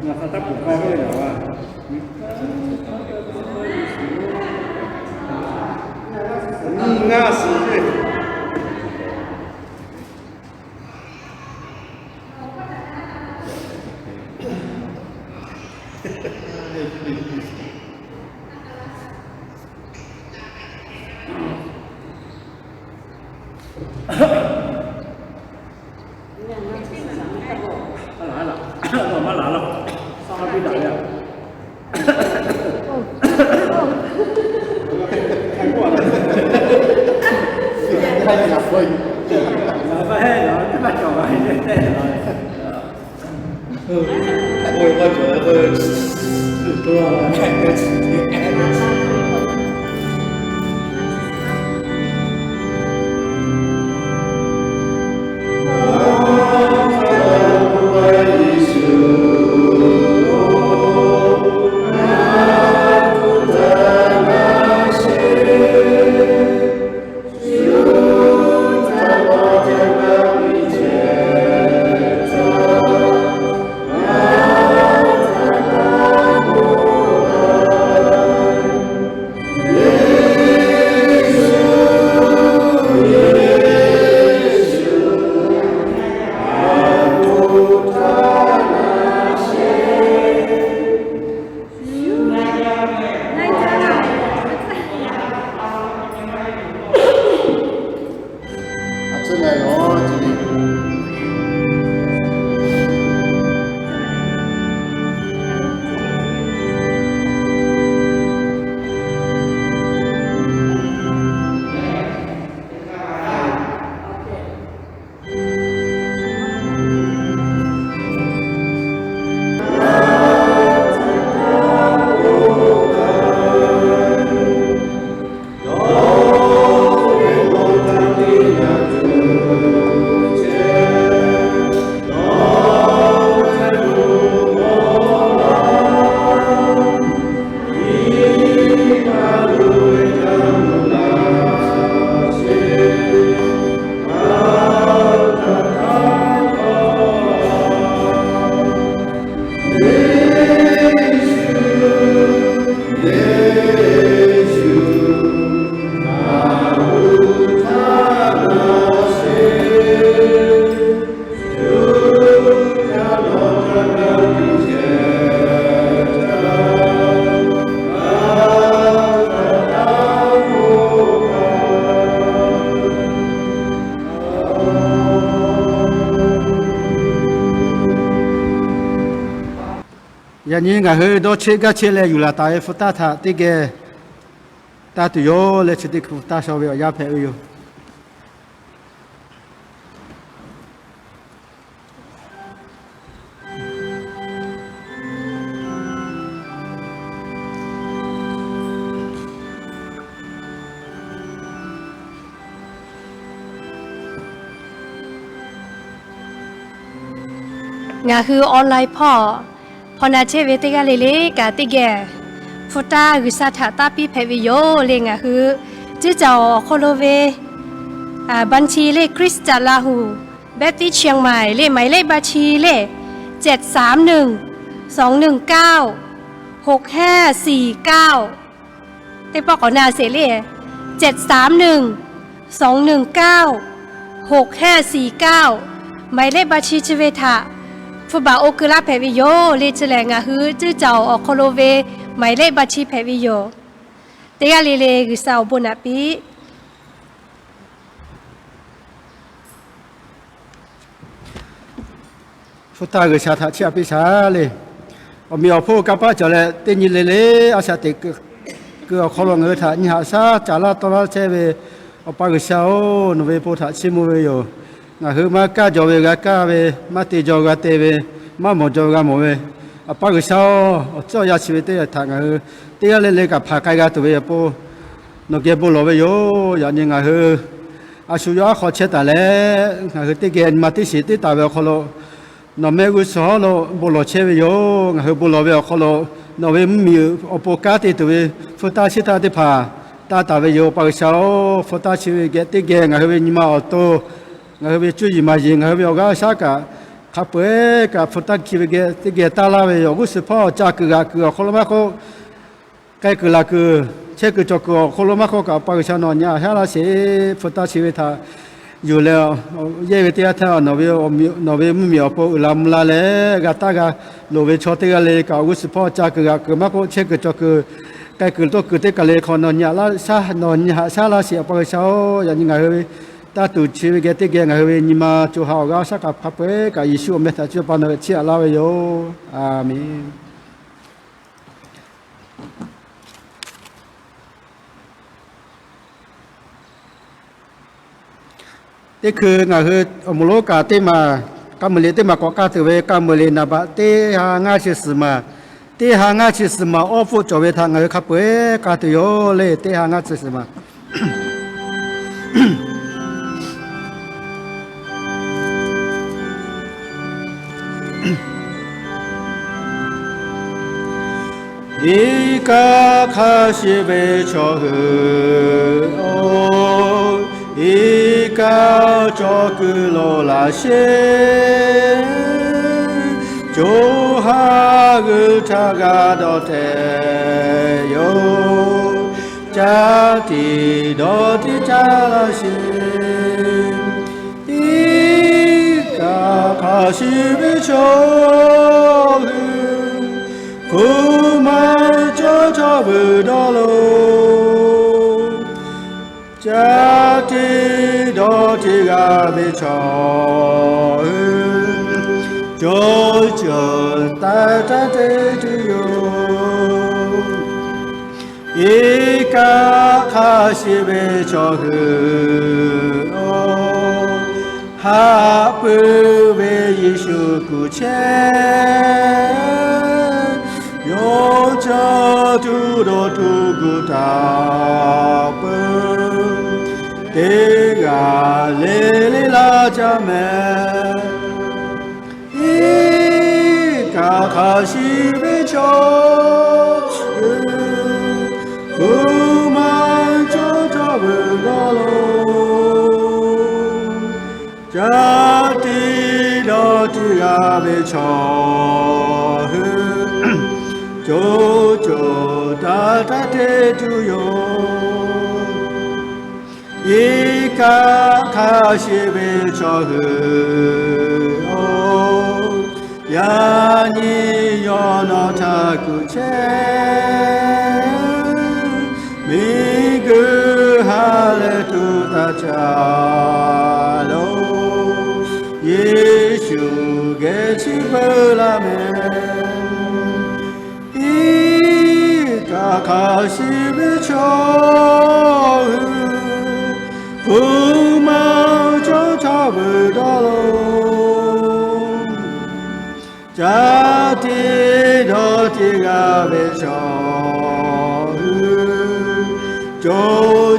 Hk'aˬ htaˇ k'oˍ k'a ve yaꞈ wa, nyiˇ ngaˇ suhˍ ve. Yaꞈ nyi ngaˬ hui dawˇ cheˆ gaˇ cheˆ leh yuˬ laˬ taˍ ve hpu taˇ htaꞈ teˇ geh taˇ tuˬ yoˬ leh, chi teˇ hkui hpu taˇ shaw ve awˬ yanˇ hpehꞈ ve yoˬ. Ngaˬ hui online hpawˇ hpaw na chehˇ ve teˇ g'aˇ le le kaꞈ teˇ geh hpu taˇ G'uiˬsha htaꞈ taˇ piˇ hpehꞈ ve yoˬ le. Ngaˬ hui cuˇ caˍ awˬ hk'aw lo ve บัญชี le, Khrista Lahu, Baptist Chiang Mai le, หมายเลขบัญชี le, เจ็ดสามหนึ่ง สองหนึ่งเก้า หกห้าสี่เก้า teˇ pawˆ k'awꞈ na sheˍ le, เจ็ดสามหนึ่ง สองหนึ่งเก้า หกห้าสี่เก้า หมายเลขบัญชี chi ve htaꞈ hpu baˬ oˇ keu laˇ hpehꞈ ve yoˬ le. Chi lehˬ ngaˬ hui cuˇ caˍ awˬ hk'aw lo ve หมายเลขบัญชี hpehꞈ ve yoˬ. Teˇ g'aˇ le le G'uiˬsha awˬ bon naꞈ piˇ. Hpu taˇ G'uiˬsha htaꞈ chiˇ aꞈ piˇ shaˍ le. Awˬ meꞈ awˬ hponˇ kanˇ paˆ cawˬ leh, teˇ nyi le le a shaꞈ teꞈ keu awˬ hk'aw lo ngaˬ hui htaꞈ nyi haꞈ shaˉ caˍ laˇ tawˆ laˇ chehˇ ve Awˬ pa G'uiˬsha-oˬ, nawˬ ve bon htaꞈ chiˇ mvuh ve yoˬ. Ngaˬ hui maˇ kaˇ jaw ve g'a kaˇ ve, maˇ te jaw g'a te ve, maˇ mawˬ jaw ve g'a mawˬ ve, Awˬ pa G'uiˬsha-oˬ, awˬ tcuhˉ awˬ yanˇ chi ve teˇ htaꞈ ngaˬ hui teˇ g'aˇ le le kaꞈ hpanˍ k'ai g'a tuˬ ve awˬ pon nawˬ geh bon lawˬ ve yoˬ. Yaꞈ nyi ngaˬ hui a shu yawˇ aˉ hk'aw chehˇ taˍ leh, ngaˬ hui teˇ geh nyi ma teˇ shiˍ teˇ taˍ ve awˬ hk'aw lo nawˬ mehˆ g'uˇ suhˍ lo bon lawˬ chehˇ ve yoˬ. Ngaˬ hui bon lawˬ ve awˬ hk'aw lo nawˬ ve mvuhˇmiˬ awˬ pon kanˉ te tuˬ ve hpu taˇ chi htaˇ teˇ hpaˍ taˇ taˍ ve yoˬ. Awˬ pa G'uiˬsha-oˬ, hpu taˇ chi ve geh teˇ geh ngaˬ hui ve nyi ma awˬ to, ngaˬ hui ve cuˇ yiˍ maˍ yiˍ, ngaˬ hui ve awˬ g'aˇ shaˉ kaꞈ hk'a peu-eˬ kaꞈ hpu taˇ hki ve geh teˇ geh taˇ laˇ ve yoˬ. G'uˇ suhˍ hpawˇ ca kuiˬ g'aꞈ kuiˬ awˬ hk'aw lo maˇ k'oˆ, k'ai kuiˬ laˬ kuiˬ, chehˇ kuiˬ cawˬ kuiˬ awˬ hk'aw lo maˇ k'oˆ kaꞈ, Awˬ pa G'uiˬsha nawˬ nyi aꞈ shaˉ laˇ sheˍ. Hpu taˇ chi ve htaꞈ yuˬ leh, yehˇ ve teˇ g'aˇ htaˇ nawˬ ve mvuhˇmiˬ awˬ pon uiˍ la mvuh la leh g'a taˇ g'a loˍ ve chaw teˇ g'aˇ le kaꞈ, awˬ g'uˇ suhˍ hpawˇ ca kuiˬ g'aꞈ kuiˬ maˇ k'oˆ, chehˇ kuiˬ cawˬ kuiˬ, k'ai kuiˬ tawˆ kuiˬ teˇ kaꞈ le hk'aw nawˬ nyi aꞈ shaˉ, nawˬ nyi aꞈ shaˉ laˇ sheˍ, Awˬ pa G'uiˬsha-oˬ. Yaꞈ nyi ngaˬ hui ve taˇ tuˬ chi ve geh teˇ geh ngaˬ hui ve nyi ma co ha awˬ g'aˇ shaˉ k'a hk'a peu-eˬ kaꞈ Yeˍsuˆ awˬ meh htaꞈ cuˇ pa nawˬ ve chiˇ aꞈ laˇ ve yoˬ. Aˍmenˍ. Teˇ hkui ngaˬ hui awˬ moˍ lonˉ kaꞈ teˇ maˬ, k'a muiˬ liꞈ teˇ maˬ k'awꞈ k'aˇ tuˬ ve, k'a muiˬ liꞈ naˍ baꞈ teˇ ha ngaˇ chi suhˍ maˬ, teˇ ha ngaˇ chi suhˍ maˬ awˇ pfuhˆ cawˬ ve htaꞈ ngaˬ hui hk'a peu-eˬ k'aˇ tuˬ yoˬ le. Teˇ ha ngaˇ chi suhˍ maˬ. Iˉ kaˆ hk'a shiˍ ve chaw hui oˬ, iˉ kaˆ cawˬ kuiˬ lo laꞈ sheˍ. Co ha g'uiˬ htaꞈ g'a dawˬ tehꞈ yoˬ. Caˇ tiꞈ dawˬ tiꞈ caˇ laˇ sheˍ. Iˉ kaˆ hk'a shiˍ ve chaw hui, hpu ma cawˇ htaˇ vuiˬ dawˇ lo. Caˇ tiꞈ dawˬ tiꞈ g'a ve chaw hui, co cawˬ taˇ taˇ te tuˬ yoˬ. Iˉ kaˆ hk'a shiˍ ve chaw hui oˬ, haꞈ pui ve Yeˍsuˆ kuˬ chehˇ, yawˇ caˇ tuˬ dawˬ tuˬ gu taˍ peuˬ. Teˇ g'aˇ le le laˇ caˇ mehˍ. Iˉ kaˆ hk'a shiˍ ve chaw hui, hpu ma cawˇ htaˇ vuiˬ dawˇ lo. Caˇ tiꞈ dawˬ tiꞈ g'a ve chaw hui, co cawˬ taˇ taˇ te tuˬ yoˬ. Iˉ kaˆ hk'a shiˍ ve chaw hui oˬ, yaꞈ nyi yawˇ nawˬ htaꞈ kuˬ chehˇ. Miˬguiˬ ha lehˬ tuˬ taˇ caˇ lo, Yeˍsuˆ geh chi beuꞈ laˇ mehˍ. Iˉ kaˆ hk'a shiˍ ve chaw hui, hpu ma cawˇ htaˇ vuiˬ dawˇ lo. Caˇ tiꞈ dawˬ tiꞈ g'a ve chaw hui, co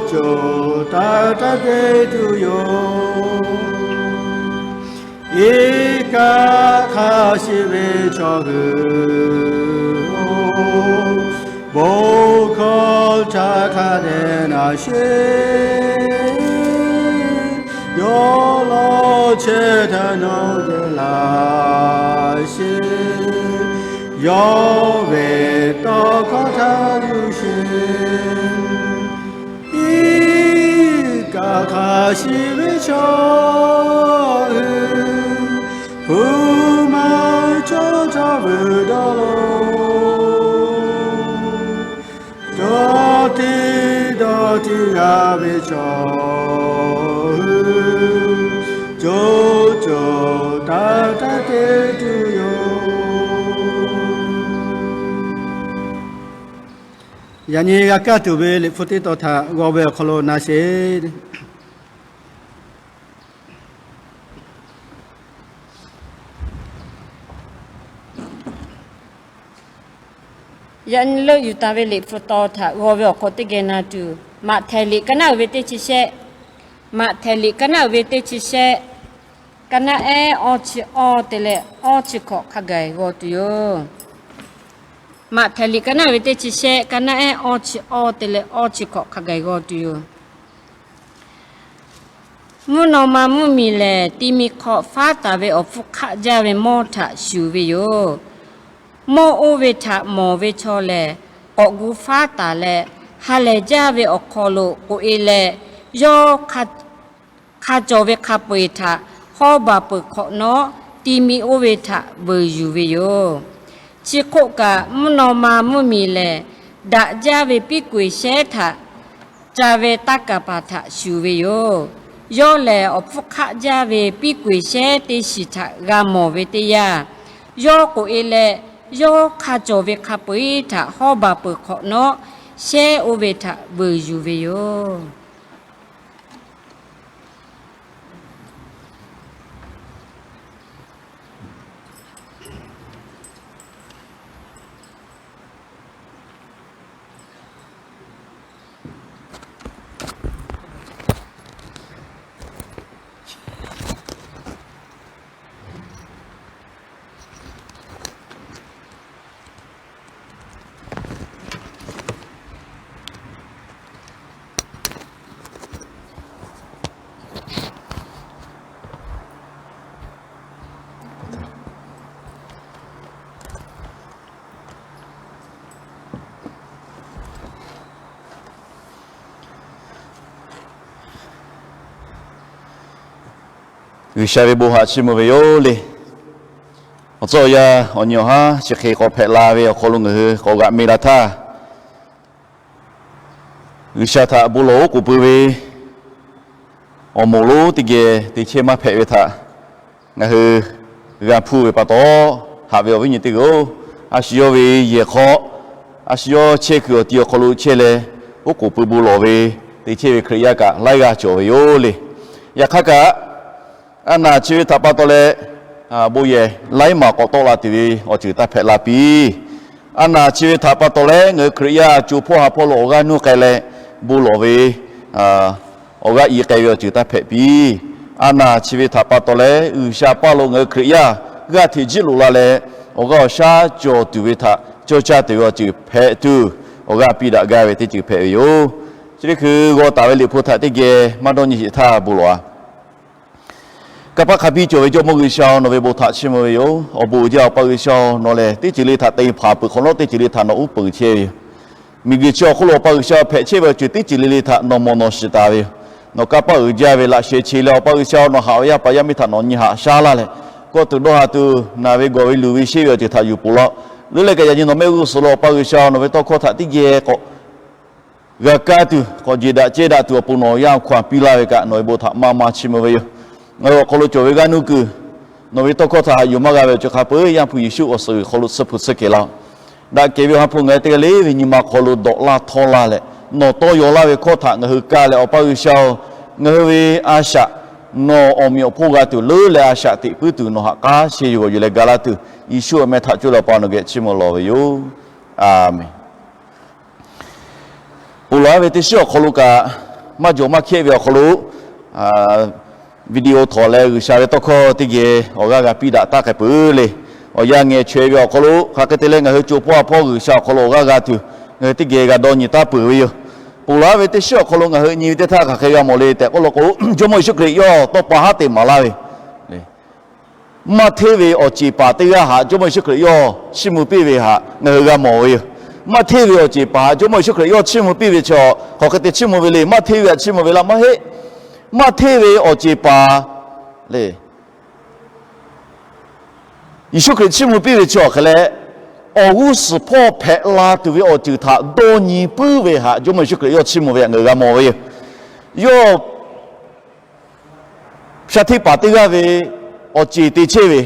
cawˬ taˇ taˇ te tuˬ yoˬ. Iˉ kaˆ hk'a shiˍ ve chaw hui oˬ, bon hkawˇ htaꞈ hk'a dehꞈ na sheˍ. Yawˇ lawˇ chehˇ htaˇ nawˬ geh laˬ sheˍ. Yawˇ ve tawˇ hkawˇ htaꞈ yuˬ sheˍ. Iˉ kaˆ hk'a shiˍ ve chaw hui, hpu ma cawˇ htaˇ vuiˬ dawˇ lo. Caˇ tiꞈ dawˬ tiꞈ g'a ve chaw hui, co cawˬ taˇ taˇ te tuˬ yoˬ. Yaꞈ nyi g'a kaˇ tuˬ ve Liꞈ hpu teˇ tawn htaꞈ g'aw ve awˬ hk'aw lo na sheˍ. Yaꞈ nyi leuˆ yuˬ taˍ ve Liꞈ hpu tawn htaꞈ g'aw ve awˬ hk'aw teˇ geh na tuˬ, Maꞈhtehˍ liꞈ ka naˆ uiˍ ve teˇ chi shehˆ, Maꞈhtehˍ liꞈ ka naˆ uiˍ ve teˇ chi shehˆ, ka naˆ ehˉ awˇ chi awˇ te leh awˇ chi hkawꞈ hk'a gaˬ g'aw tuˬ yoˬ. Maꞈhtehˍ liꞈ ka naˆ uiˍ ve teˇ chi shehˆ, ka naˆ ehˉ awˇ chi awˇ te leh awˇ chi hkawꞈ hk'a gaˬ g'aw tuˬ yoˬ. Mvuhˇ naw ma mvuhˇ miˬ lehˬ, ti mi hk'aw faˉ taˍ ve awˬ hpfuhˇ hk'aˆ jaˇ ve mawˇ htaꞈ shuˍ ve yoˬ. Mawˇ oˇ ve htaꞈ mawˬ ve chaw lehˬ, k'awꞈ gu faˉ taˍ leh, ha lehˬ jaˇ ve awˬ hk'aw lo k'oꞈ e leh, yawˇ hk'a cawˬ ve hk'a peu-eˬ htaꞈ hawˉ baˬ peuˬ hk'awꞈ nawˉ, ti mi oˇ ve htaꞈ veuˬ yuˬ ve yoˬ. Chi hk'oˆ kaꞈ, mvuhˇ naw ma mvuhˇ miˬ lehˬ, daꞈ jaˇ ve piˉ k'oˍ shehˉ htaꞈ ca ve taˇ kaˍ paˍ htaꞈ shuˍ ve yoˬ. Yawˇ lehˬ, awˬ hpfuhˇ hk'aˆ jaˇ ve piˉ k'oˍ shehˉ teˇ shiˍ htaꞈ g'a mawˬ ve teˇ yanˇ, yawˇ k'oꞈ e leh, yawˇ hk'a cawˬ ve hk'a peu-eˬ htaꞈ hawˉ baˬ peuˬ hk'awꞈ nawˉ, shehˉ oˇ ve htaꞈ veuˬ yuˬ ve yoˬ. G'uiˬsha ve bon haꞈ chiˇ mvuh ve yoˬ le. Awˬ tcuhˉ awˬ yanˇ awˬ nyi awˬ haˉ chi hk'e k'awꞈ hpehꞈ la ve awˬ hk'aw lo ngaˬ hui k'awꞈ g'aꞈ meh la htaˇ, G'uiˬsha htaꞈ bon lawˬ oˉ k'oˍ pui ve awˬ moˍ lonˉ teˇ geh te chehˇ maˇ hpehꞈ ve htaꞈ ngaˬ hui g'a hpuˇ ve pa taw, haꞈ ve awˬ viˉ nyi teˇ g'aˇ-oˬ, a shu yawˇ ve yehˬ hk'aw, a shu yawˇ chehˇ kuiˬ awˬ ti awˬ hk'aw lo chehˇ leh, oˉ k'oˍ pui bon lawˬ ve te chehˇ ve Hkriꞈ yaˇ kaꞈ laiˉ g'aˇ cawˬ ve yoˬ le. Yaꞈ hk'aˇ kaꞈ, a naˬ chi ve htaꞈ pa taw leh, bon yehˬ laiˉ maˬ k'awꞈ tawˆ la tuˬ ve awˬ ceuˬ taˇ hpehꞈ la piˇ. A naˬ chi ve htaꞈ pa taw leh ngaˬ hui Hkriꞈ yaˇ co hpawˇ ha hpawˇ lo awˬ g'aˇ nuˇ k'ai leh, bon lawˬ ve awˬ g'aˇ i k'ai ve awˬ ceuˬ taˇ hpehꞈ piˇ. A naˬ chi ve htaꞈ pa taw leh G'uiˬsha paˇ lo ngaˬ hui Hkriꞈ yaˇ g'aˇ hteꞈ jiˇ loꞈ la leh, awˬ g'aˇ awˬ shaˉ cawˬ tuˬ ve htaꞈ cawˇ caˇ tuˬ ve awˬ ceuˬ hpehꞈ tuˬ, awˬ g'aˇ piˇ daꞈ gaˇ ve teˇ ceuˬ hpehꞈ ve yoˬ. Chi teˇ hkui g'aw taˍ ve Liꞈ hpu htaꞈ teˇ geh maˇ dawˇ nyi sheˍ htaˇ bon lawˬ-a. Kanˇ paˆ hk'a biˇ cawˬ ve Jawˇmawˇ G'uiˬsha-oˬ, nawˬ ve bon htaꞈ chiˇ mvuh ve yoˬ. Awˬ bon uiˍ jaˇ Awˬ pa G'uiˬsha-oˬ, nawˬ lehˬ teˇ ceuˬ le htaꞈ te hpanˍ peuˬ hk'awꞈ nawˉ, teˇ ceuˬ le htaꞈ nawˬ uˉ peunˍ chehˇ ve yoˬ. Miˬguiˬ chi awˬ hk'oˆ lo Awˬ pa G'uiˬsha hpehꞈ chehˇ ve awˬ ceuˬ teˇ ceuˬ le le htaꞈ nawˬ mawˬ nawˬ shiˍ taˍ ve yoˬ. Nawˬ kanˇ paˆ uiˍ jaˇ ve laꞈ sheh che leh Awˬ pa G'uiˬsha nawˬ haꞈ ve yaˇ paˍ yaˇ miˇ htaꞈ nawˬ nyi haꞈ shaˉ laˇ leh, kawˇ tuˬ dawˇ ha tuˬ, naˬ ve gawˬ ve luˬ ve sheˆ ve awˬ ceuˬ htaꞈ yuˬ peuˬ law. Leuˉ leh kaꞈ yaꞈ nyi nawˬ mehˆ g'uˇ suhˍ lo Awˬ pa G'uiˬsha nawˬ ve tawˇ hkawˇ htaꞈ teˇ geh k'awꞈ g'a kaˇ tuˬ, k'awꞈ jeˬ daꞈ cehˇ daꞈ tuˬ awˬ pon nawˬ yaˇ hkawˇ piˇ laˇ ve kaꞈ nawˬ ve bon htaꞈ maˇ maˇ chiˇ mvuh ve yoˬ. Ngaˬ hui awˬ hk'aw lo cawˬ ve g'aˇ nuˇ kuiˬ, nawˬ ve tawˇ hkawˇ htaꞈ haꞈ yuˬ maˇ g'a ve awˬ ceuˬ hk'a peu-eˬ Yaˇ hpu Yeˍsuˆ awˬ suhˍ g'uiˬ hk'aw lo tsuhˇ hpu tsuhˇ kehˬ laˇ-oˆ. Daꞈ kehˬ ve awˬ ha hpu ngaˬ hui teˇ g'aˇ le ve nyi ma hk'aw lo dawꞈ laˇ htawˇ laˇ leh, nawˬ tawˇ yaw laˇ ve hkawˇ htaꞈ ngaˬ hui kaˇ leh Awˬ pa G'uiˬsha-oˬ, ngaˬ hui ve a shaꞈ nawˬ awˬ meꞈ awˬ hponˇ g'a tuˬ leuˉ leh a shaꞈ teꞈ puiˉ tuˬ nawˬ haꞈ k'aˉ sheh yuˬ g'awˬ yuˬ leh ga laˇ tuˬ, Yeˍsuˆ awˬ meh htaꞈ coˇ leh Awˬ pa nawˬ geh chiˇ mvuh lawˬ ve yoˬ. Aˬmenˍ. Ponˬ laˬ ve teˇ shiˉ awˬ hk'aw lo kaꞈ, maˇ jawˬ maˇ hkehˆ ve awˬ hk'aw lo, video htawnˍ leh G'uiˬsha ve tawˇ hkawˇ teˇ geh awˬ g'aˇ g'a piˇ daꞈ taˇ k'ai peuˬ le. Awˬ yanˇ ngeh chaweh ve awˬ hk'aw lo hk'aˬ hk'e te leh ngaˬ hui co hpawˇ ha hpawˇ G'uiˬsha awˬ hk'aw lo awˬ g'aˇ g'a tuˬ, ngaˬ hui teˇ geh g'a dawˇ nyi taˇ peuˬ ve yoˬ. Ponˬ laˬ ve teˇ shiˉ awˬ hk'aw lo ngaˬ hui nyi ve teˇ htaˇ hk'aˬ hk'e g'a mawˬ le tehꞈ k'oˆ law k'o, Jawˇmawˇ Yeˍsuˆ Hkriꞈ yawˇ tawˇ pa haˉ te maˍ laˇ ve maˇ hteˇ ve awˬ ceˬ paˍ teˇ g'aˇ haꞈ Jawˇmawˇ Yeˍsuˆ Hkriꞈ yawˇ chiˇ mvuh piˇ ve htaꞈ ngaˬ hui g'a mawˬ ve yoˬ. Maˇ hteˇ ve awˬ ceˬ paˍ haꞈ Jawˇmawˇ Yeˍsuˆ Hkriꞈ yawˇ chiˇ mvuh piˇ ve chi, hk'aˬ hk'e te chiˇ mvuh ve le, maˇ hteˇ ve htaꞈ chiˇ mvuh ve laˇ maˇ heˆ. Maˇ hteˇ ve awˬ ceˬ paˍ le, Yeˍsuˆ Hkriꞈ chiˇ mvuh piˇ ve chi awˬ hk'e leh, awˬ g'uˇ suhˍ hpawˇ hpehꞈ la tuˬ ve awˬ ceuˬ htaꞈ dawˇ nyi puiˉ ve htaꞈ Jawˇmawˇ Yeˍsuˆ Hkriꞈ yawˇ chiˇ mvuh ve htaꞈ ngaˬ hui g'a mawˬ ve yoˬ. Yawˇ sha hteˇ paˍ teˇ g'aˇ ve awˬ ceˬ te chehˇ ve,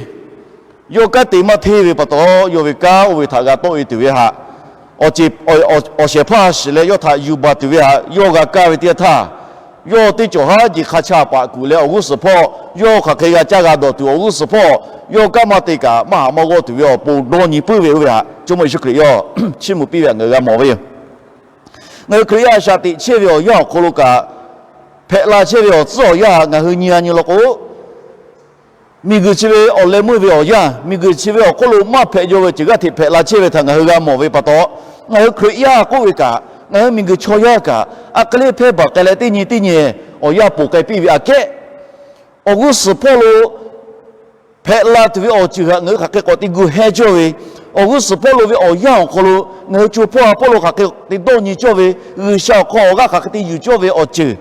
yawˇ kanˉ te maˇ hteˇ ve pa taw, yawˇ ve kanˉ oˇ ve htaꞈ g'a tawˆ e tuˬ ve htaꞈ, awˬ shehˍ hpaˇ shiˍ leh yawˇ htaꞈ yuˬ baˬ tuˬ ve htaꞈ yawˇ g'a kaˇ ve teˇ yanˇ htaˇ, yawˇ teˇ cawˬ haˉ jeˬ hk'a chaˇ paˍ kuˬ leh awˬ g'uˇ suhˍ hpawˇ yawˇ hk'aˬ hk'e g'a caˇ g'a dawˬ tuˬ, awˬ g'uˇ suhˍ hpawˇ yawˇ kanˉ maˇ te kaꞈ maˇ haꞈ maˇ g'awˇ tuˬ ve awˬ pon dawˇ nyi puiˉ ve oˇ ve htaꞈ Jawˇmawˇ Yeˍsuˆ Hkriꞈ yawˇ chiˇ mvuh piˇ ve htaꞈ ngaˬ hui g'a mawˬ ve yoˬ. Ngaˬ hui Hkriꞈ yaˇ a shaꞈ teꞈ chehˇ ve awˬ yanˇ awˬ hk'aw lo kaꞈ, hpehꞈ la chehˇ ve awˬ tcuhˉ awˬ yanˇ htaꞈ ngaˬ hui nyi a nyi law k'o, miˬguiˬ chi ve awˬ leh meuˇ ve awˬ yanˇ, miˬguiˬ chi ve awˬ hk'oˆ lo maˇ hpehꞈ jaw ve ceuˬ g'aˇ hteꞈ hpehꞈ la chehˇ ve htaꞈ ngaˬ hui g'a mawˬ ve pa taw, ngaˬ hui Hkriꞈ yaˇ k'oˆ ve kaꞈ, ngaˬ hui miˬguiˬ chaw yaˇ kaꞈ a hk'e le hpehˇ baˬ k'ai leh teˇ nyi teˇ nyi awˬ yanˇ ponˬ k'ai piˇ ve aꞈ kehˉ awˬ g'uˇ suhˍ hpawˇ lo hpehꞈ la tuˬ ve awˬ ceuˬ htaꞈ ngaˬ hui hk'aˬ hk'e k'awꞈ te gu heh cawˇ ve, awˬ g'uˇ suhˍ hpawˇ lo ve awˬ yanˇ awˬ hk'aw lo ngaˬ hui co hpawˇ ha hpawˇ lo hk'aˬ hk'e te dawˇ nyi cawˇ ve, G'uiˬsha awˬ hk'aw awˬ g'aˇ hk'aˬ hk'e te yuˬ cawˇ ve awˬ ceuˬ